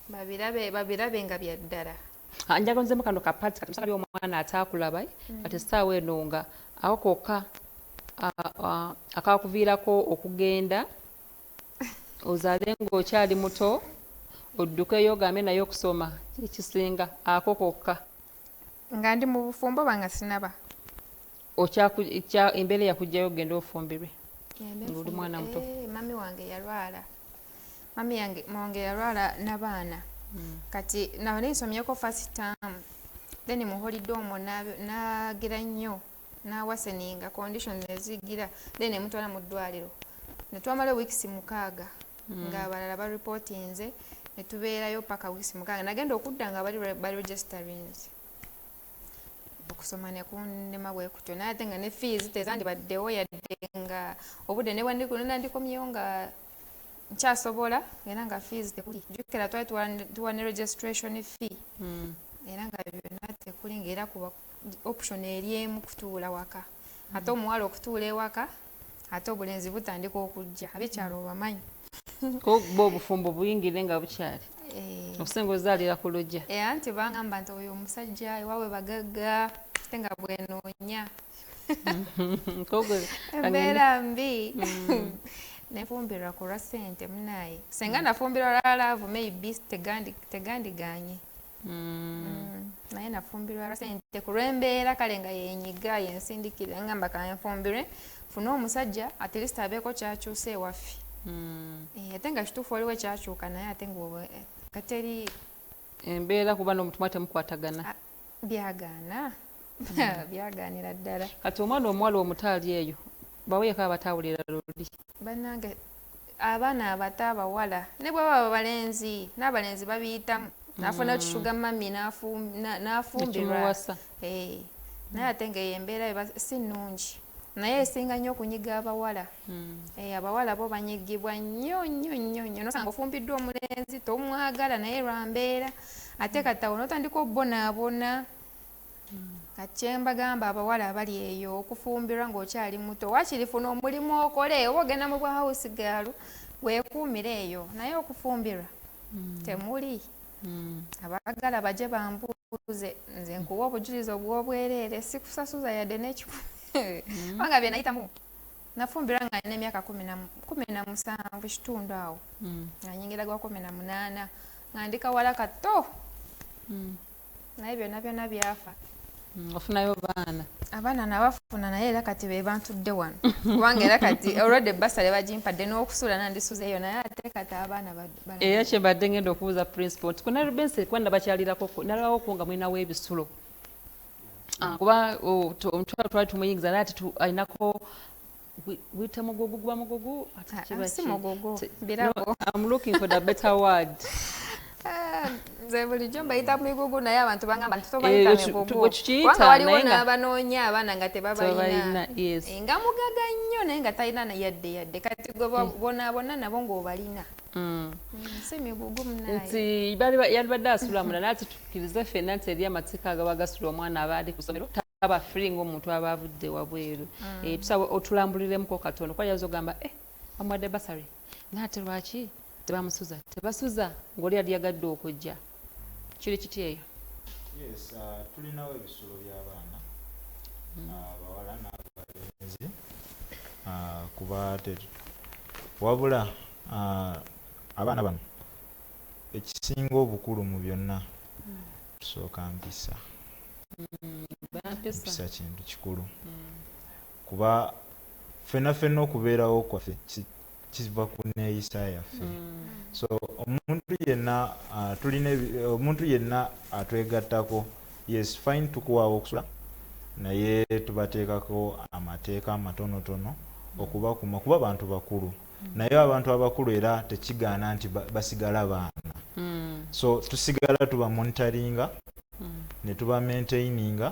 babirabe, babirabe nga bya ddala. Njagala nzemu kano ka part kati musanga omwana ataakulaba kati essaawa eno nga awo kokka akakuviirako okugenda ozaale ng'okyali muto, oddukeyo ogambe naye okusoma ekisinga, ako kokka. Nga ndi mu bufumbo oba nga sinaba? Embeera eyakugjayo ogenda ofumbirwe ng'oli mwana muto. Mami wange yalwala, mami yange wange yalwala n'abaana. Kati nali nsomyeko first term, then mu holiday omwo nagira nnyo nawaseninga conditions nezigira, then nemutwala mu ddwaliro netwamala weeks 6 ng'abalala bareportinze, netubeerayo paka weeks 6. Nagenda okudda nga bali baregisterinze. Okusoma nekundema bwe kutyo, naye ate nga ne fees tezandibaddewo, yadde nga obudde ne bwandikomyewo nga nkyasobola, era nga fees tekuli. Jjukira twali tuwa ne registration fee, era nga byonna tekuli, ngaera kuba option eri emu, kutuula waka. Ate omuwala okutuula ewaka, ate obulenzi butandika okujja, abekyalo obamanyi. Ko bo obufumbo buyingire nga bukyali, okusinga ozaalira ku lujja. Anti bangamba nti oyo omusajja ewaabwe bagagga, ate nga bwenoonya embeera mbi. Nefumbirwa ku lwa ssente munaye. Senga nafumbirwa lwa love, maybe tegandiganye. Naye nafumbirwa lwa ssente, ku lw'embeera kale nga yenyiga yensindikira, ngamba kanfumbirwe fune omusajja at least abeeko kyakyusa ewaffe. Ate nga kituufu waliwo ekyakyuka, naye ate nga kateri. Embeera kuba n'omutima temukwatagana. Byagaana, byagaanira ddala. Kati omwana omuwala omuto ali eyo, baweeko abatawulira luli. Bannange, abaana abato abawala ne bwe baba balenzi, n'abalenzi babiyitamu, nafuna ki sugar mummy n'afumbirwa, naye ate ngaeyo embeera si nnungi, naye esinga nnyo okunyiga abawala. Abawala bo banyigibwa nnyo nnyo nnyo nnyo. Nosanga ofumbiddwa omulenzi tomwagala, naye lwambeera, ate katawo notandika obubonaabona. Kati kyembagamba abawala abali eyo, okufumbirwa ng'okyali muto, wakiri funa omulimu okole, oba ogenda mu bwa house girl weekuumire eyo, naye okufumbirwa temuli. Abaagala baje bambuuze, nze nkuwa obujulizi obw'obwereere, sikusasuza yadde n'ekikumi, kubanga bye nayitamu. Nafumbirwa nga nina emyaka 17 kitundu awo, nga nyingira gwa 18, nga ndi kawala kato, naye byonna byonna byafa. Ofunayo baana? Abaana nabafuna, naye era kati be bantudde wano, kubanga era kati olwadde ebbasale bagimpadde n'okusula nandisuzeeyo, naye ate kati abaana Era kyembadde ngenda okubuuza principal nti kuna Rubense, kuba nabakyalirako, nalabawoko nga mulinawo ebisulo. Kuba omutwalo twali tumuyingiza, naye ate alinako guyita mugugu, guba mugugu. Si mugugu, birabo. I'm looking for the better word. Nze bulijjo mbayita migugu, naye abantu bagamba nti tobayita migugu, bwe tukiyita, kubanga waliwo naye nga n'abanoonya abaana nga tebabalina. Tebabalina, yes. Eh, nga mugaga nnyo naye nga talina yadde yadde. Kati gwe bonaabona nabo ng'obalina. Si migugu munaye. Nti yalibadde asula munda, naye ate tukkirize ffenna nti eri amateeka agaba gasula omwana aba ali ku ssomero taba free ng'omuntu aba avudde wabweru. Eh, tusaba otulambuliremukko katono, kuba yaza ogamba, eh, bamuwadde bursary, naye ate lwaki tebamusuza, tebasuza ng'oli yali yagadde okujja? Kiri kiti eyo? Yes, tulinawo ebisulo by'abaana abawala n'abalenzi, kuba wabula abaana bano ekisinga obukulu mu byonna tusooka mpisa. Bampisa. Mpisa kintu kikulu, kuba ffenna ffenna okubeerawo kwaffe kiva ku neeyisa yaffe. So omuntu yenna, tulina omuntu yenna atwegattako, yes, fine, tukuwaawo okusula, naye tubateekako amateeka amatonotono okubakuma, kuba bantu bakulu. Naye abantu abakulu era tekigaana nti basigala baana. So tusigala tuba monitoringa ne tuba maintaininga.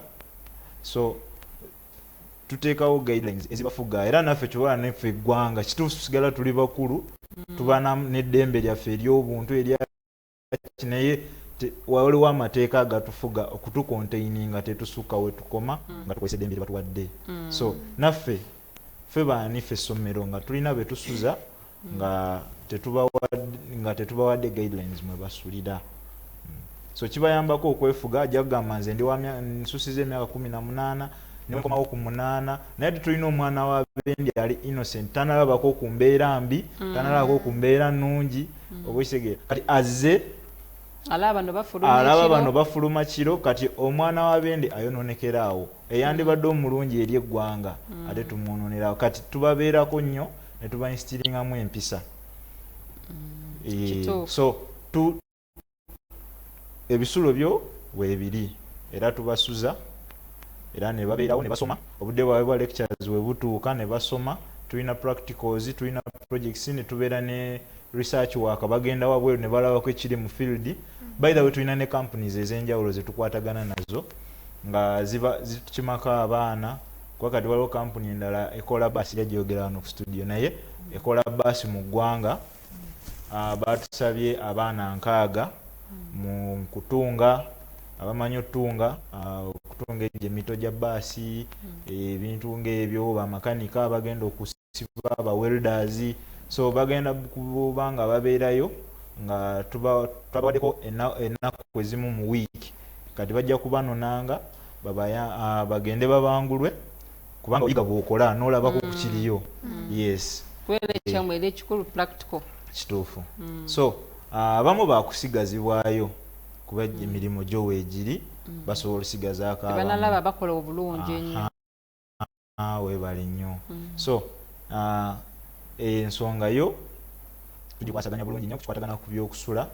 So tuteekawo guidelines ezibafuga, era naffe kyobola naffe eggwanga kituufu tusigala tuli bakulu, tuba n'eddembe lyaffe ery'obuntu eryaki, naye waliwo amateeka agatufuga okutucontaininga, tetusukka we tukoma nga tukozesa eddembe lye batuwadde. So naffe ffe baani, ffe essomero nga tulina be tusuza nga tetubawadde guidelines mwe basulira. So kibayambako okwefuga. Ajja kugamba, nze ndi nsusiza emyaka 18, nenkomawo ku 8, naye tetulina omwana wa bendi ali innocent, tanalabako ku mbeera mbi, tanalabako ku mbeera nnungi, oba okitegeera? Kati azze alaba bano bafuluma alaba ekiro. Bano bafuluma kiro. Kati omwana wa bendi ayononekera awo, eyandibadde omulungi eri eggwanga, ate tumwononerawo. Kati tubabeerako nnyo ne tubainstiringamu empisa. Eh, Kituufu. so tu ebisulo byo weebiri, era tubasuza, era ne babeerawo ne basoma. Obudde bwabwe bwa lectures we butuuka ne basoma. Tulina practicals, tulina projects, ne tubeera ne research work, bagenda wabweru ne balabako ekiri mu field. By the way, tulina ne companies ez'enjawulo zetukwatagana nazo nga ziba zitukimako abaana, kuba kati waliwo kampuni endala ekola baasi, gyogera wano ku studio, naye ekola baasi mu ggwanga. Batusabye abaana 60 mu kutunga, abamanyi otutunga, okutunga egyo emito gya baasi, ebintu ng'ebyo, bamakanika abagenda okusiba, ba welders. So bagenda kuba nga babeerayo nga tubawaddeko ennaku ezimu mu wiiki. Kati bajja kubanonanga bagende babangulwe, kubanga oyiga bw'okola n'olabako ku kiriyo. Yes. Kubeera ekyamu era ekikulu practical. Kituufu. So abamu bakusigazibwayo kuba emirimu gyo weegiri, basobola osigazaako abamu. Tebanalaba bakola obulungi ennyo. Aha, weebale nnyo. So ensonga yo tugikwasaganya bulungi nnyo, kukikwatagana ku byokusula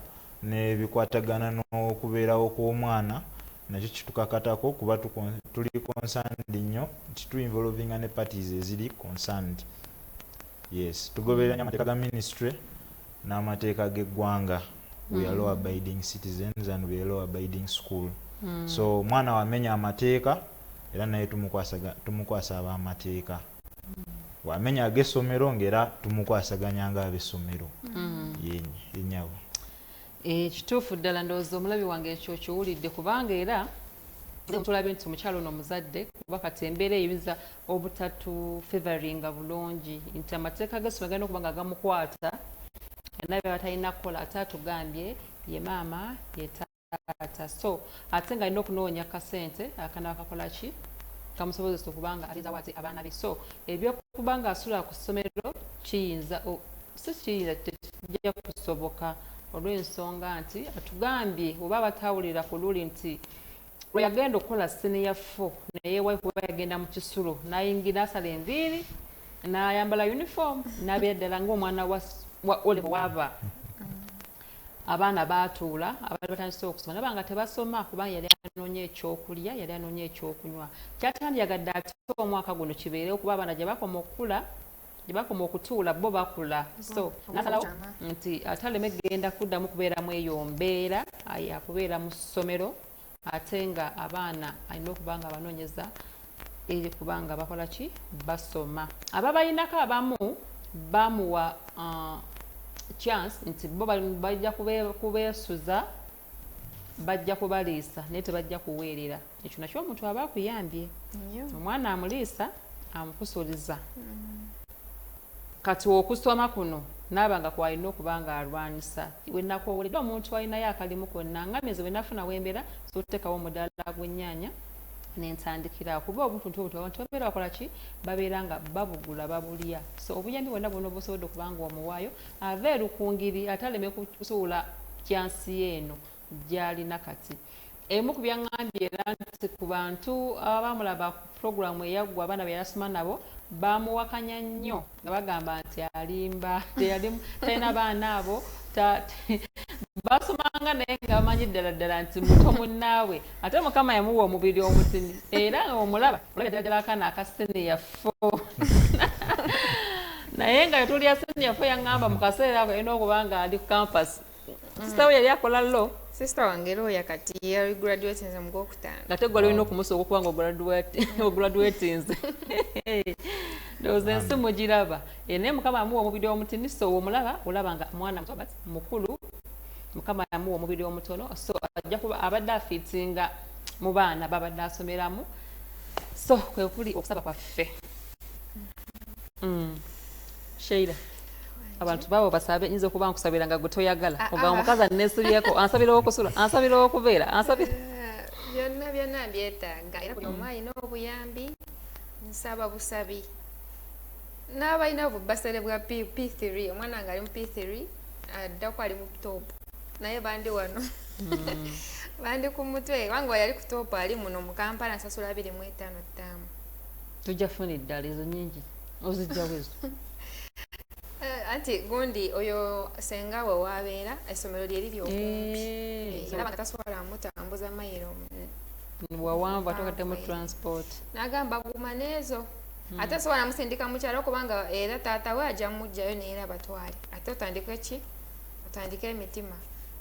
n'ebikwatagana n'okubeerawo kw'omwana, nakyo kitukakatako, kuba tuli concerned nnyo nti tuinvolvinga ne parties eziri concerned. Yes, tugoberera nnyo amateeka ga ministry n'amateeka g'eggwanga. We are law abiding citizens and we are law abiding school. So omwana wamenya amateeka, era naye tumukwasa ab'amateeka. Wamenya ag'essomero, ng'era tumukwasaganya ng'ab'essomero. Yennyabo. Eh, kituufu ddala. Ndowooza omulabi wange ekyo kiwulidde, kubanga era tulabye nti omukyalo ono omuzadde, kuba kati embeera eyinza obutatu favoringa bulungi nti amateeka g'essomero galina okuba nga gamukwata naye byaba talina kukola. Ate atugambye ye maama ye taata, so ate nga alina okunoonya kasente akanaba kakola ki kamusobozesa okuba nga ateezawo ate abaana be. So ebyokuba nga asula ku ssomero kiyinza si kiyinza, tekijja kusoboka, olw'ensonga nti atugambye oba abatawulira ku luli nti lwe yagenda okukola senior four, naye wayi kuba yagenda mu kisulo n'ayingira, asala enviiri, n'ayambala uniform, n'abeera ddala ng'omwana wa O level. Waaba abaana baatuula abaali batandise okusoma, naba nga tebasoma, kubanga yali anoonya ekyokulya, yali anoonya ekyokunywa. Kyatandyagadde ate omwaka guno kibeerewo, kuba abaana gye bakoma okukula. Gye bakoma okutuula bo bakula. So nasalawo nti ate aleme kugenda kuddamu kubeeramu eyo mbeera, yakubeera mu ssomero, ate nga abaana alina okuba nga abanoonyeza eri kubanga bakola ki, basoma. Ababayinako abamu bamuwa chance nti bo bajja kubeesuza, bajja kubaliisa, naye tebajja kuweerera. Ekyo nakyo omuntu aba akuyambye, omwana amuliisa, amukusuliza. Kati okusoma kuno naaba nga kwalina okuba nga alwanisa. Wenakowoledde omuntu alinayo akalimu konna nga nze wenafuna wembeera, soteekawo omudaala gw'ennyaanya nentandikira, kuba obuntu obuntu abantu babeera bakola ki, babeera nga babugula babulya. So obuyambi bwonna bwonna obusobodde okuba nga omuwaayo, ava erukungiri ate aleme kusuula chance eno gy'alina kati. Emu ku byaŋŋambye era nti ku bantu abamulaba ku puroguramu eyaggwa, abaana be yasoma nabo bamuwakanya nnyo nga bagamba nti alimba, talina baana abo, basomanga naye nga bamanyi ddala ddala nti muto munnaabwe. Ate Mukama yamuwa omubiri omutini, era nga omulaba olabye ddala ddala akaana aka senior four, naye nga tulya senior four. Yaŋŋamba mu kaseera ako alina okuba nga ali ku campus. Sister we yali akola law. Sister wange lawyer, kati yali graduatinze mu gwokutaano. Ate gwe olina okumusooka okuba nga ograduatinze. Ndowooza ensi mugiraba. Naye Mukama amuwa omubiri omutini, so omulaba olaba nga mwana muto, but mukulu. Mukama yamuwa omubiri omutono, so ajja kuba abadde afiitinga mu baana babadde asomeramu. So kwe kuli okusaba kwaffe. Sheila, abantu baabo basabe. Nyinza okuba nkusabira nga gwe toyagala. Ogamba omukazi anneesibyeko, ansabira okusula, ansabira okubeera, ansabira. Byonna byonna mbyetaaga, era buli omu alina obuyambi nsaba busabi, n'abalina obubasale bwa P3, omwana nga ali mu P3 addako ali mu top, naye bandi wano bandi ku mutwe, kubanga yali ku top ali muno mu Kampala, nsasula 25 ttaamu. Tujja funa eddala. Ezo nyingi, ozijjawo ezo. Anti gundi oyo senga we wabeera, essomero lye liri okumpi. Era nga tasobola mutambuza mayiro wawanvu, ate okaddemu transport. N'agamba guma n'ezo, ate sobola musindika mu kyalo kubanga era taata we ajja mugjayo neera batwale, ate otandike ki, otandike emitima.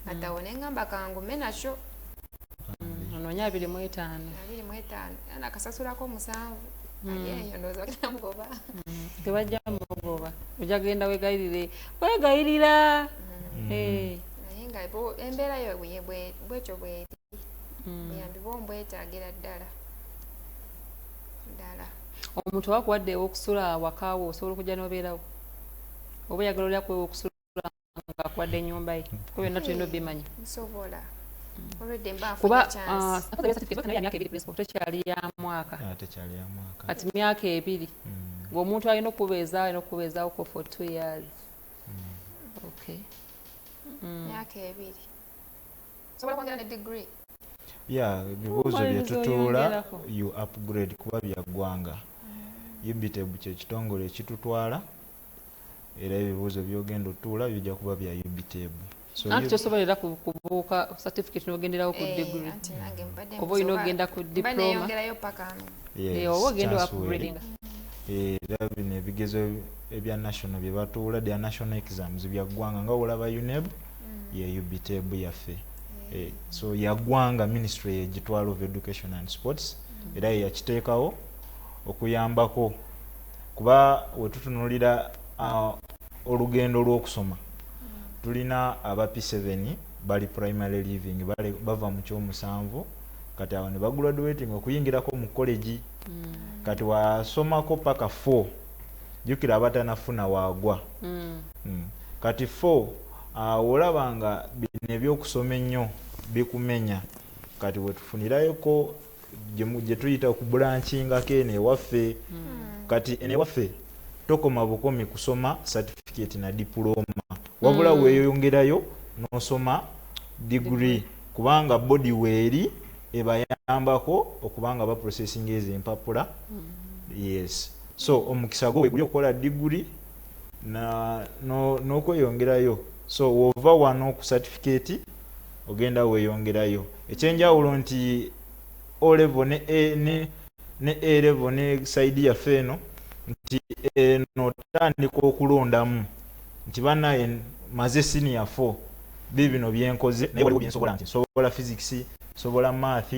Kati awo neŋŋamba kangume nakyo. Onoonya 25. 25, era nakasasulako 7. Ali eyo ndowooza bagenda mugoba. Tebajja mugoba, ojja genda wegayirire, wegayirira. Naye nga embeera yo bwetyo bweri, buyambi bwombwetaagira ddala ddala. Omuntu wakuwadde okusula awakaawo, osobola okujja n'obeerawo, oba oyagala oli akuwa okusula nga akuwadde ennyumba ye? Ko byonna tulina obimanya. Nsobola, olwedde mba kuba nfunye chance. Myaka 2, principal, tekyali ya mwaka. Ah, tekyali ya mwaka. Kati myaka 2, ng'omuntu alina okubeezaawo, alina okubeezaawoko for 2 years. Okay. Myaka 2 osobola kwongera ne degree. Ya, ebibuuzo bye Omaliriza tutuula oyongerako. You upgrade, kuba bya ggwanga. UBTEB kyekitongole ekitutwala, era ebibuuzo byogenda otuula bijja kuba bya UBTEB. So Anti tosobola era kubuuka certificate n'ogenderawo ku degree. Anti nange mbadde Oba olina mbuuza ogenda ku mba diploma. neeyongerayo paka Yes, Oba ogenda chance weeri. upgradinga. Era bino ebigezo ebya national bye batuula, bya national exams, bya ggwanga, nga olaba UNEB ye UBTEB yaffe. So ya ggwanga, ministry yegitwala of education and sports, era ye yakiteekawo okuyambako, kuba wetutunulira olugendo lw'okusoma, tulina aba P7 bali primary leaving, bava mu kyomusanvu, kati awo ne bagraduating okuyingirako mu college. Kati wasomako paka 4, jjukira abatanafuna waagwa. Kati 4 olaba nga bino ebyokusoma ennyo bikumenya. Kati wetufunirayoko gye tuyita okubranchingako eno ewaffe. Kati eno ewaffe tokoma bukomi kusoma certificate na diploma, wabula weeyongerayo n'osoma degree, kubanga body weeri ebayambako okubanga baprocessing ezo empapula. Yes, so omukisa gwo weguli okukola degree n'okweyongerayo. So wova wano ku certificate ogenda weeyongerayo. Ekyenjawulo nti O level ne A level ne side yaffe eno Nti eno otandika okulondamu nti banaye maze senior 4, bibino byenkoze, naye waliwo byensobola, nti nsobola physics, nsobola math,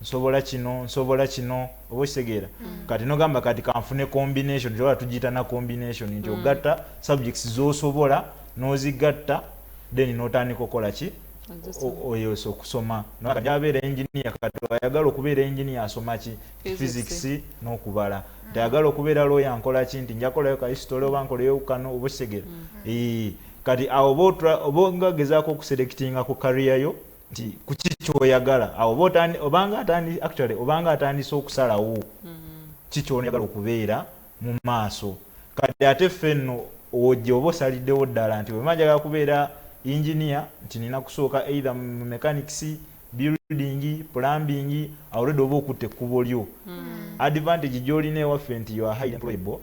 nsobola kino, nsobola kino, oba okitegeera? Kati nogamba kati kanfune combination, kyoba tugiyita na combination nti ogatta subjects zosobola n'ozigatta, then n'otandika okukola ki? Oyosa okusoma. Kati abeera engineer, kati ayagala okubeera engineer asoma ki? Physics n'okubala. Nti ayagala okubeera lawyer, nkola ki? Nti njakolayo ka history oba nkoleyo kano, oba okitegeera? Kati awo oba nga gezaako okuselectinga ku career yo nti kuki kyoyagala. Awo obanga actually obanga atandise okusalawo ki kyoyagala okubeera mu maaso. Kati ate ffe nno ojja oba osaliddewo ddala nti wema njagala kubeera engineer, nti nina kusooka either mu mechanics, building, plumbing, already oba okutta ekkubo lyo. Advantage gy'olina ewaffe nti you are highly employable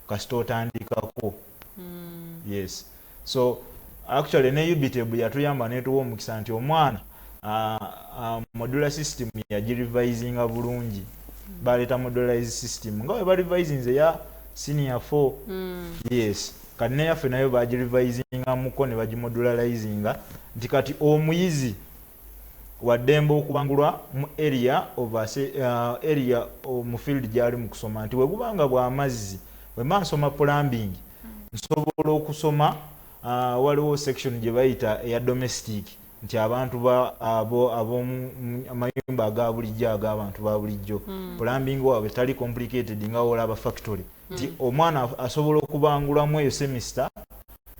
kasita otandikako. Yes, so actually ne UBTEB yatuyamba netuwa omukisa nti omwana modular system yagirevisinga bulungi. Baleeta modularized system nga bwe barevisinze ya senior 4. Yes, kati neyaffe nayo bagirevisingamuko ne bagimodularizinga nti kati omuyizi waddembe okubangulwa mu area of area mu field gyali mu kusoma, nti wegubanga bw'amazzi, bwe mba nsoma plumbing, nsobola okusoma waliwo section gye bayita eya domestic, nti abantu ab'omu amayumba aga bulijjo, ag'abantu ba bulijjo, plumbing waabwe tali complicated nga wolaba factory, nti omwana asobola okubangulamu eyo semester.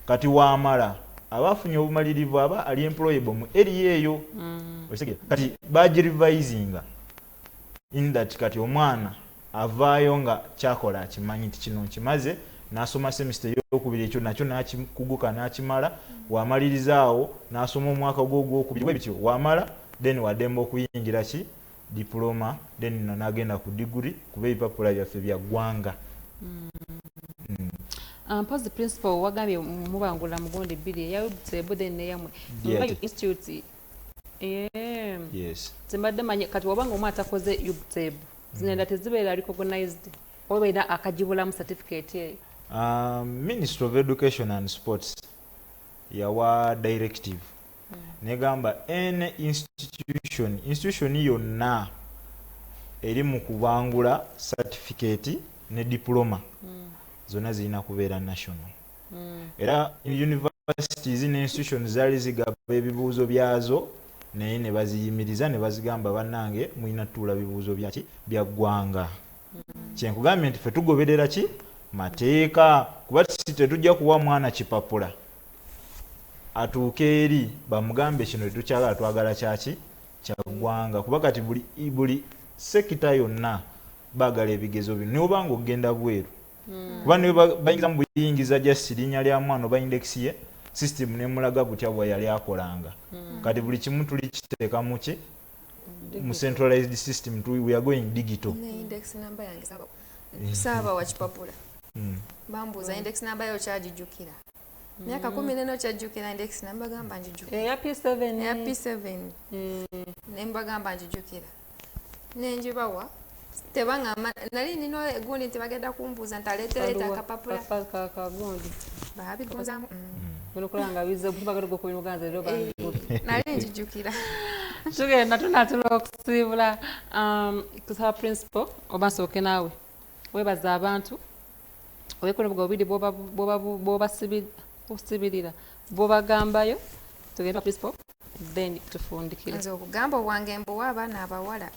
Kati wamala aba afunye obumalirivu, aba ali employable mu area eyo. Okitegeera? Kati bagirevisinga in that kati omwana avaayo nga kyakola akimanyi nti kino nkimaze, n'asoma semester eyokubiri, ekyo nakyo n'akikuguka n'akimala. Wamaliriza awo n'asoma omwaka gwo ogwokubiri bwe bityo, wamala then waddembe okuyingira ki? Diploma, then no n'agenda ku degree, kuba ebipapula byaffe bya ggwanga. Mpozi principal, wagambye mubangula mugundi bbiri, eya UBTEB then neyamwe nga institute. Yeah. Yes. Simbadde manyi. Kati wabanga omwana takoze UBTEB, zinenda tezibeera recognized oba balina akagibulamu certificate eyo? Ministry of Education and Sports yawa directive negamba any institution yonna eri mu kubangula certificate ne diploma zonna zirina kubeera national. Era universities ne institutions zaali zigaba ebibuuzo byazo, naye ne baziyimiriza ne bazigamba, bannange mulina tutuula bibuuzo byaki? Bya ggwanga. Kyenkugambye nti ffe tugoberera ki? Mateeka, kuba si tetujja kuwa mwana kipapula atuuke eri bamugambe kino tetukyagala, twagala kyaki? Kya ggwanga. Kuba kati buli sector yonna baagala ebigezo bino, niwe obanga ogenda bweru, kuba niwe bayingiza mu buyingiza just linnya lya mwana oba index ye, system nemulaga butya bwe yali akolanga. Kati buli kimu tuli kiteeka mu ki? Mu centralized system. We are going digital. Ne index number yange saaba wa kipapula. Bambuuza, index number yo kyagijjukira? Myaka 14 okyajjukira index number? Gamba njijjukira. Eya P7? Eya P7. Ne mbagamba njijjukira, nenjibawa. Tebaŋŋamba nali nina egundi nti bagenda kumbuuza nti aleetereeta akapapula. Kagundi. Babigunzamu. Okulaba nga bize bagenda gwokubimuganza leero bangudde. Nali njijjukira. Tugenda tunatera okusiibula. Kusaba principal, oba nsooke naawe weebaza abantu obwekonobuga bubiri bwobasibirira bwobagambayo. Tugende principal, then tufundikire. Nze obugamba obwange mbuwa abaana abawala.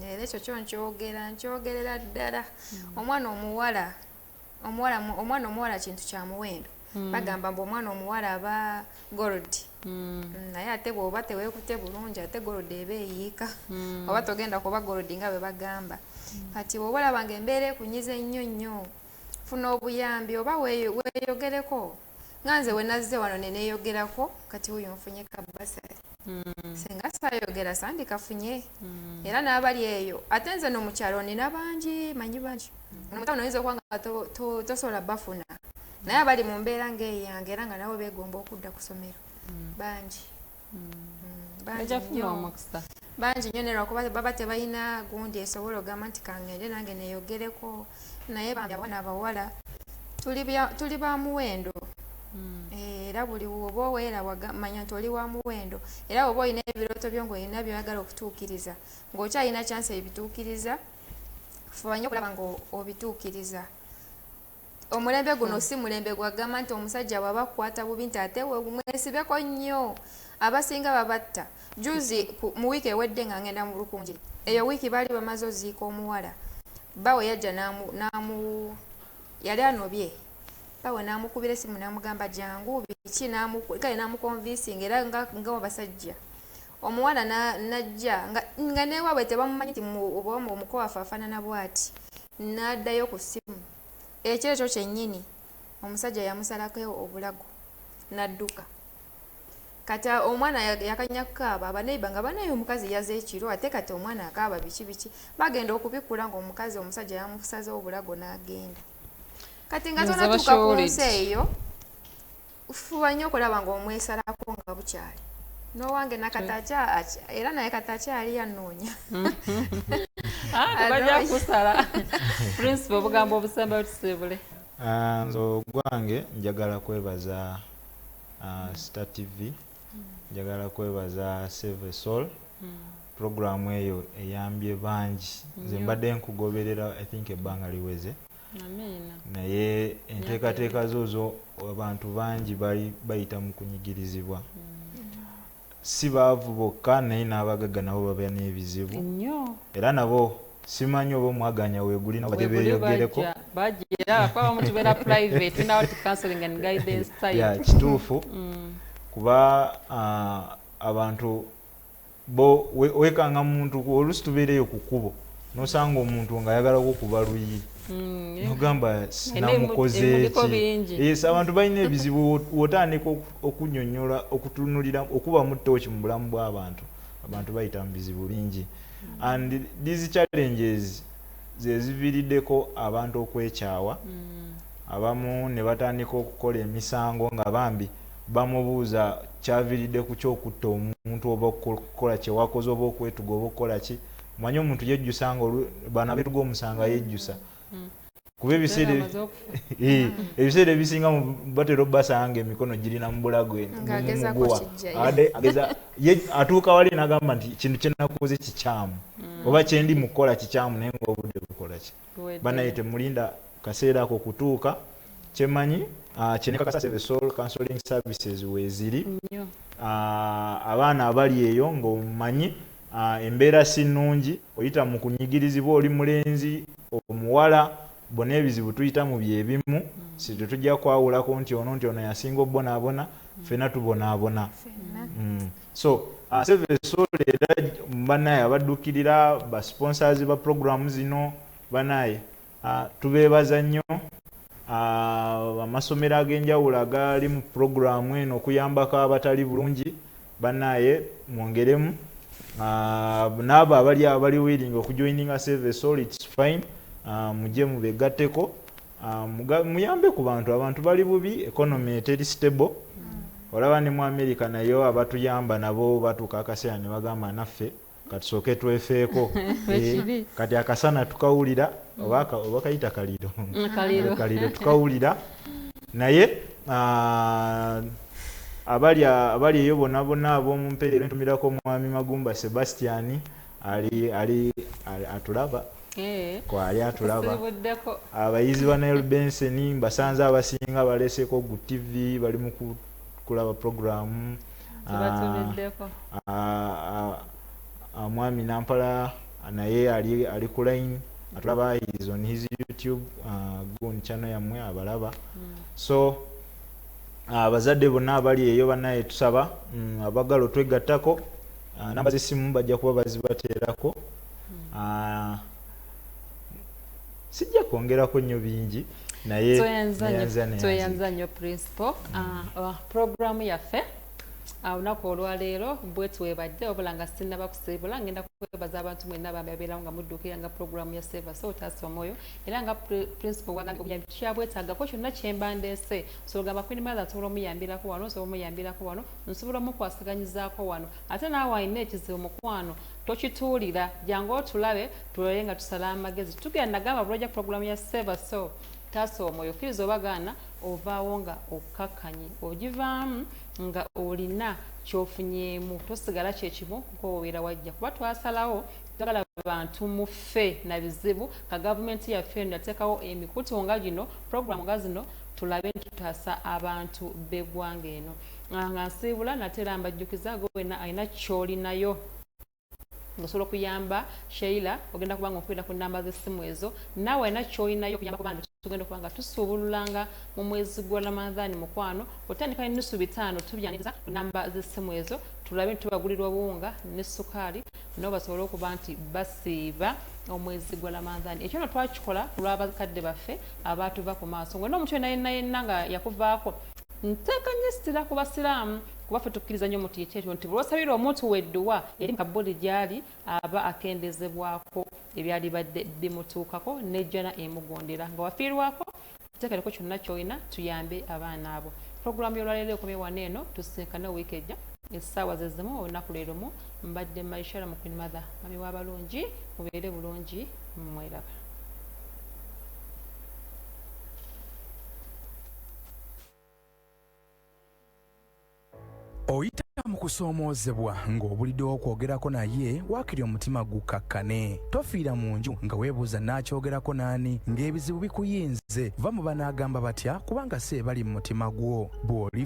Era ekyo kyo nkyogera, nkyogerera ddala. Omwana omuwala, omwana omuwala kintu kya muwendo. Bagamba mbu omwana omuwala aba gold. Naye ate bw'oba teweekute bulungi, ate gold eba eyiika, oba togenda kuba gold nga bwe bagamba. Kati bw'oba olaba nga embeera ekunyiza ennyo nnyo, funa obuyambi oba weeyogereko nga nze we nazze wano ne neeyogerako. Kati wuyo nfunye ka bursary. Singa saayogera sandikafunye. Era n'abali eyo, ate nze no mu kyalo nina bangi, manyi bangi omutawuni, oyinza okuba nga tosobola bafuna, naye abali mu mbeera ng'eyange era nga nabo beegomba okudda ku ssomero bangi. Bangi Ojja kufuna nnyo. omukisa. Bangi nnyo, nelwakuba baba tebalina gundi esobola ogamba nti kangende nange neyogereko. Naye bambi abaana abawala tuli ba muwendo. Era buli woba oweerabwa, manya nti oli wa muwendo. Era woba olina ebirooto byo ng'olina byoyagala okutuukiriza, ng'okyalina chance ebituukiriza, fuba nnyo okulaba nga obituukiriza. Omulembe guno si mulembe gwagamba nti omusajja bw'aba akukwata bubi nti ate mwesibeko nnyo. Abasinga babatta. Juzi mu wiiki ewedde nga ngenda mu Lukunjiri, eyo wiiki baali bamaze oziika omuwala. Bawe yajja namu yali anobye, bawe n'amukubira esimu n'amugamba jangu biki, kale n'amuconvincinga era nga abasajja. Omuwala najja nga newaabwe tebamumanyi nti oba omuko waffe afaanana bw'ati. N'addayo ku ssimu ekiro ekyo kyennyini, omusajja yamusalako obulago n'adduka. Kati omwana yakanya kukaaba, abaneiba nga banaye omukazi yaze ekiro, ate kati omwana akaaba biki biki. Bagenda okubikula nga omukazi omusajja yamusaze obulago n'agenda. Kati nga tonatuuka ku nsi eyo, fuba nnyo okulaba ng'omwesalako nga bukyali. N'owange nakati era naye kati akyali yanoonya. Ah, bajja kusala. Principal, obugambo obusembayo tusiibule. Ah, nze ogwange njagala kwebaza Star TV, njagala kwebaza Save a Soul. Programu eyo eyambye bangi. Nze mbadde nkugoberera, I think ebbanga liweze, naye enteekateeka zo abantu bangi bali bayita mu kunyigirizibwa. Si baavu bokka, naye n'abagagga nabo baba n'ebizibu era nabo simanyi oba omwaganya weeguli nabo bajje beeyogereko. Bajja kuba bamu tubeera private nawo counseling and guidance type. Ya, kituufu. Kuba abantu bo weekanga muntu oluusi tubeereyo ku kkubo nosanga omuntu ng'ayagala kukuba luyi, nogamba namukoze Emuliko ki? bingi. Yes, abantu balina ebizibu. Wotandika okunyonyola, okutunulira, okubamu tooki mu bulamu bw'abantu, abantu bayita mu bizibu bingi, and these challenges ze ziviiriddeko abantu okwekyawa. Abamu ne batandika okukola emisango nga bambi bamubuuza kyaviiridde ku kyokutta omuntu oba okukola kyewakoze oba okwetuga oba okukola ki. Manyi omuntu yejjusa nga bano abeetuga omusango yejjusa kuba ebiseera Amaze okufa. Ebiseera ebisinga batera obbasanga emikono girina mu bulago eno, mu Ng'agezaako muguwa. kijjayo. Ye atuuka wali n'agamba nti kintu kyenakoze kikyamu oba kyendi mu kukola kikyamu, naye nga obudde bukola ki? Buwedde. Banaye temulinda kaseera ako kutuuka. Kyemanyi kyenekakasa, Save Soul Counseling Services weeziri. Nnyo. Abaana abali eyo ng'omumanyi embeera si nnungi, oyita mu kunyigirizibwa, oli mulenzi, omuwala, bonna ebizibu tuyita mu byebimu. Si tetujja kwawulako nti ono yasinga obubonaabona, ffenna tubonaabona. So Save Soul era banaye abaddukirira ba sponsors ba program zino, banaye tubeebaza nnyo. Amasomero ag'enjawulo agali mu puroguramu eno okuyambako abatali bulungi, banaye mwongeremu. N'abo abali willing okujoininga Save Soul, it's fine. Mujje mubegatteko. Muyambe ku bantu. Abantu bali bubi, economy eteri stable. Olaba ne mu America nayo abatuyamba nabo batuuka akaseera ne bagamba naffe katusooke twefeeko. Bwekiri. Kati akasana tukawulira oba kayita kaliro. Kaliro. Kaliro tukawulira, naye abali eyo bonna bonna ab'omumpeerero, ntumirako omwami Magumba Sebastian ali atulaba. Kwali atulaba. Tusibuddeko. Abayizi ba Nile Benson mbasanze, abasinga baleseko ku TV, bali mu kulaba programu. Tubatumiddeko. Mwami Nampala naye ali ku line atulaba, is on his YouTube gun channel yammwe abalaba. So abazadde bonna abali eyo, bannaye tusaba abagala otwegattako, namba z'essimu bajja kuba bazibateerako. Sijja kwongerako nnyo bingi, naye Tweyanza nnyo. neyanza, neyanza. Tweyanza nnyo principal. Programu yaffe olunaku olwaleero bwetwebadde, wabula nga sinnaba kusiibula, ngenda kwebaza abantu mwenna bambi abeerawo nga mudduukirira nga programu ya Save a Soul, Taasa Omwoyo. Era nga principal wagambye, obuyambi tukyabwetaagako. Kyonna kyemba ndeese, so ogamba Queen Mother nsobola omuyambirako wano, nsobola omuyambirako wano, nsobola omukwasaganyizaako wano. Ate naawe alina ekizibu, mukwano, Tokituulira, jangu otulabe, tulole nga tusala amagezi. Tugenda nagamba bulojja pulogulaamu ya Seva So Taasa Omwoyo, okkiriza oba gaana, ovaawo nga okkakkanye, ogivaamu nga olina kyofunyeemu, tosigala kyekimu nkowobeera wajja. Kuba twasalawo twagala bantu mufe na bizibu, ka gavumenti yaffe eno yateekawo emikutu nga gino, pulogulaamu nga zino, tulabe nti tutaasa abantu b'eggwanga eno. Nga nsiibula nate era mbajjukiza, gwe wenna alina ky'olinayo osobola okuyamba Sheila, ogenda kuba nga okubira ku namba z'essimu ezo. Naawe alina ky'olinayo okuyamba ku bantu, tugenda okuba nga tusuubululanga mu mwezi gwa Ramadhan. Mukwano, otandika n'enusu 500, tubyaniriza ku namba z'essimu ezo, tulabe nti tubagulira obuwunga ne sukaali nabo basobole okuba nti basiiba omwezi gwa Ramadhan. Ekyo no twakikola ku lw'abakadde baffe abaatuva ku maaso. Ng'olina omuntu yenna yenna yenna nga yakuvaako, nteeka nnyo essira ku basiraamu, kuba ffe tukkiriza nnyo muti ekyekyo nti bw'osabira omuntu wedduwa eri mu kabuli gy'ali, aba akendezebwako ebyalibadde bimutuukako, nejjana emugondera. Nga wafiirwako, tuteekereko kyonna ky'olina tuyambe abaana abo. Puroguramu y'olwaleero ekomye wano eno, tusinkane wiiki ejja essaawa ze zimu, olunaku lwe lumu. Mbadde Maishara mu Queen Mother, mami w'abalungi. Mubeere bulungi, mweraba. Oyita mu kusoomoozebwa ng'obuliddewo okwogerako naye, waakiri omutima gukkakkane. Tofiira mu nju nga weebuuza naakyogerako n'ani, ng'ebizibu bikuyinze. Va mu banaagamba batya, kubanga si ebali mu mutima gwo. Bw'oli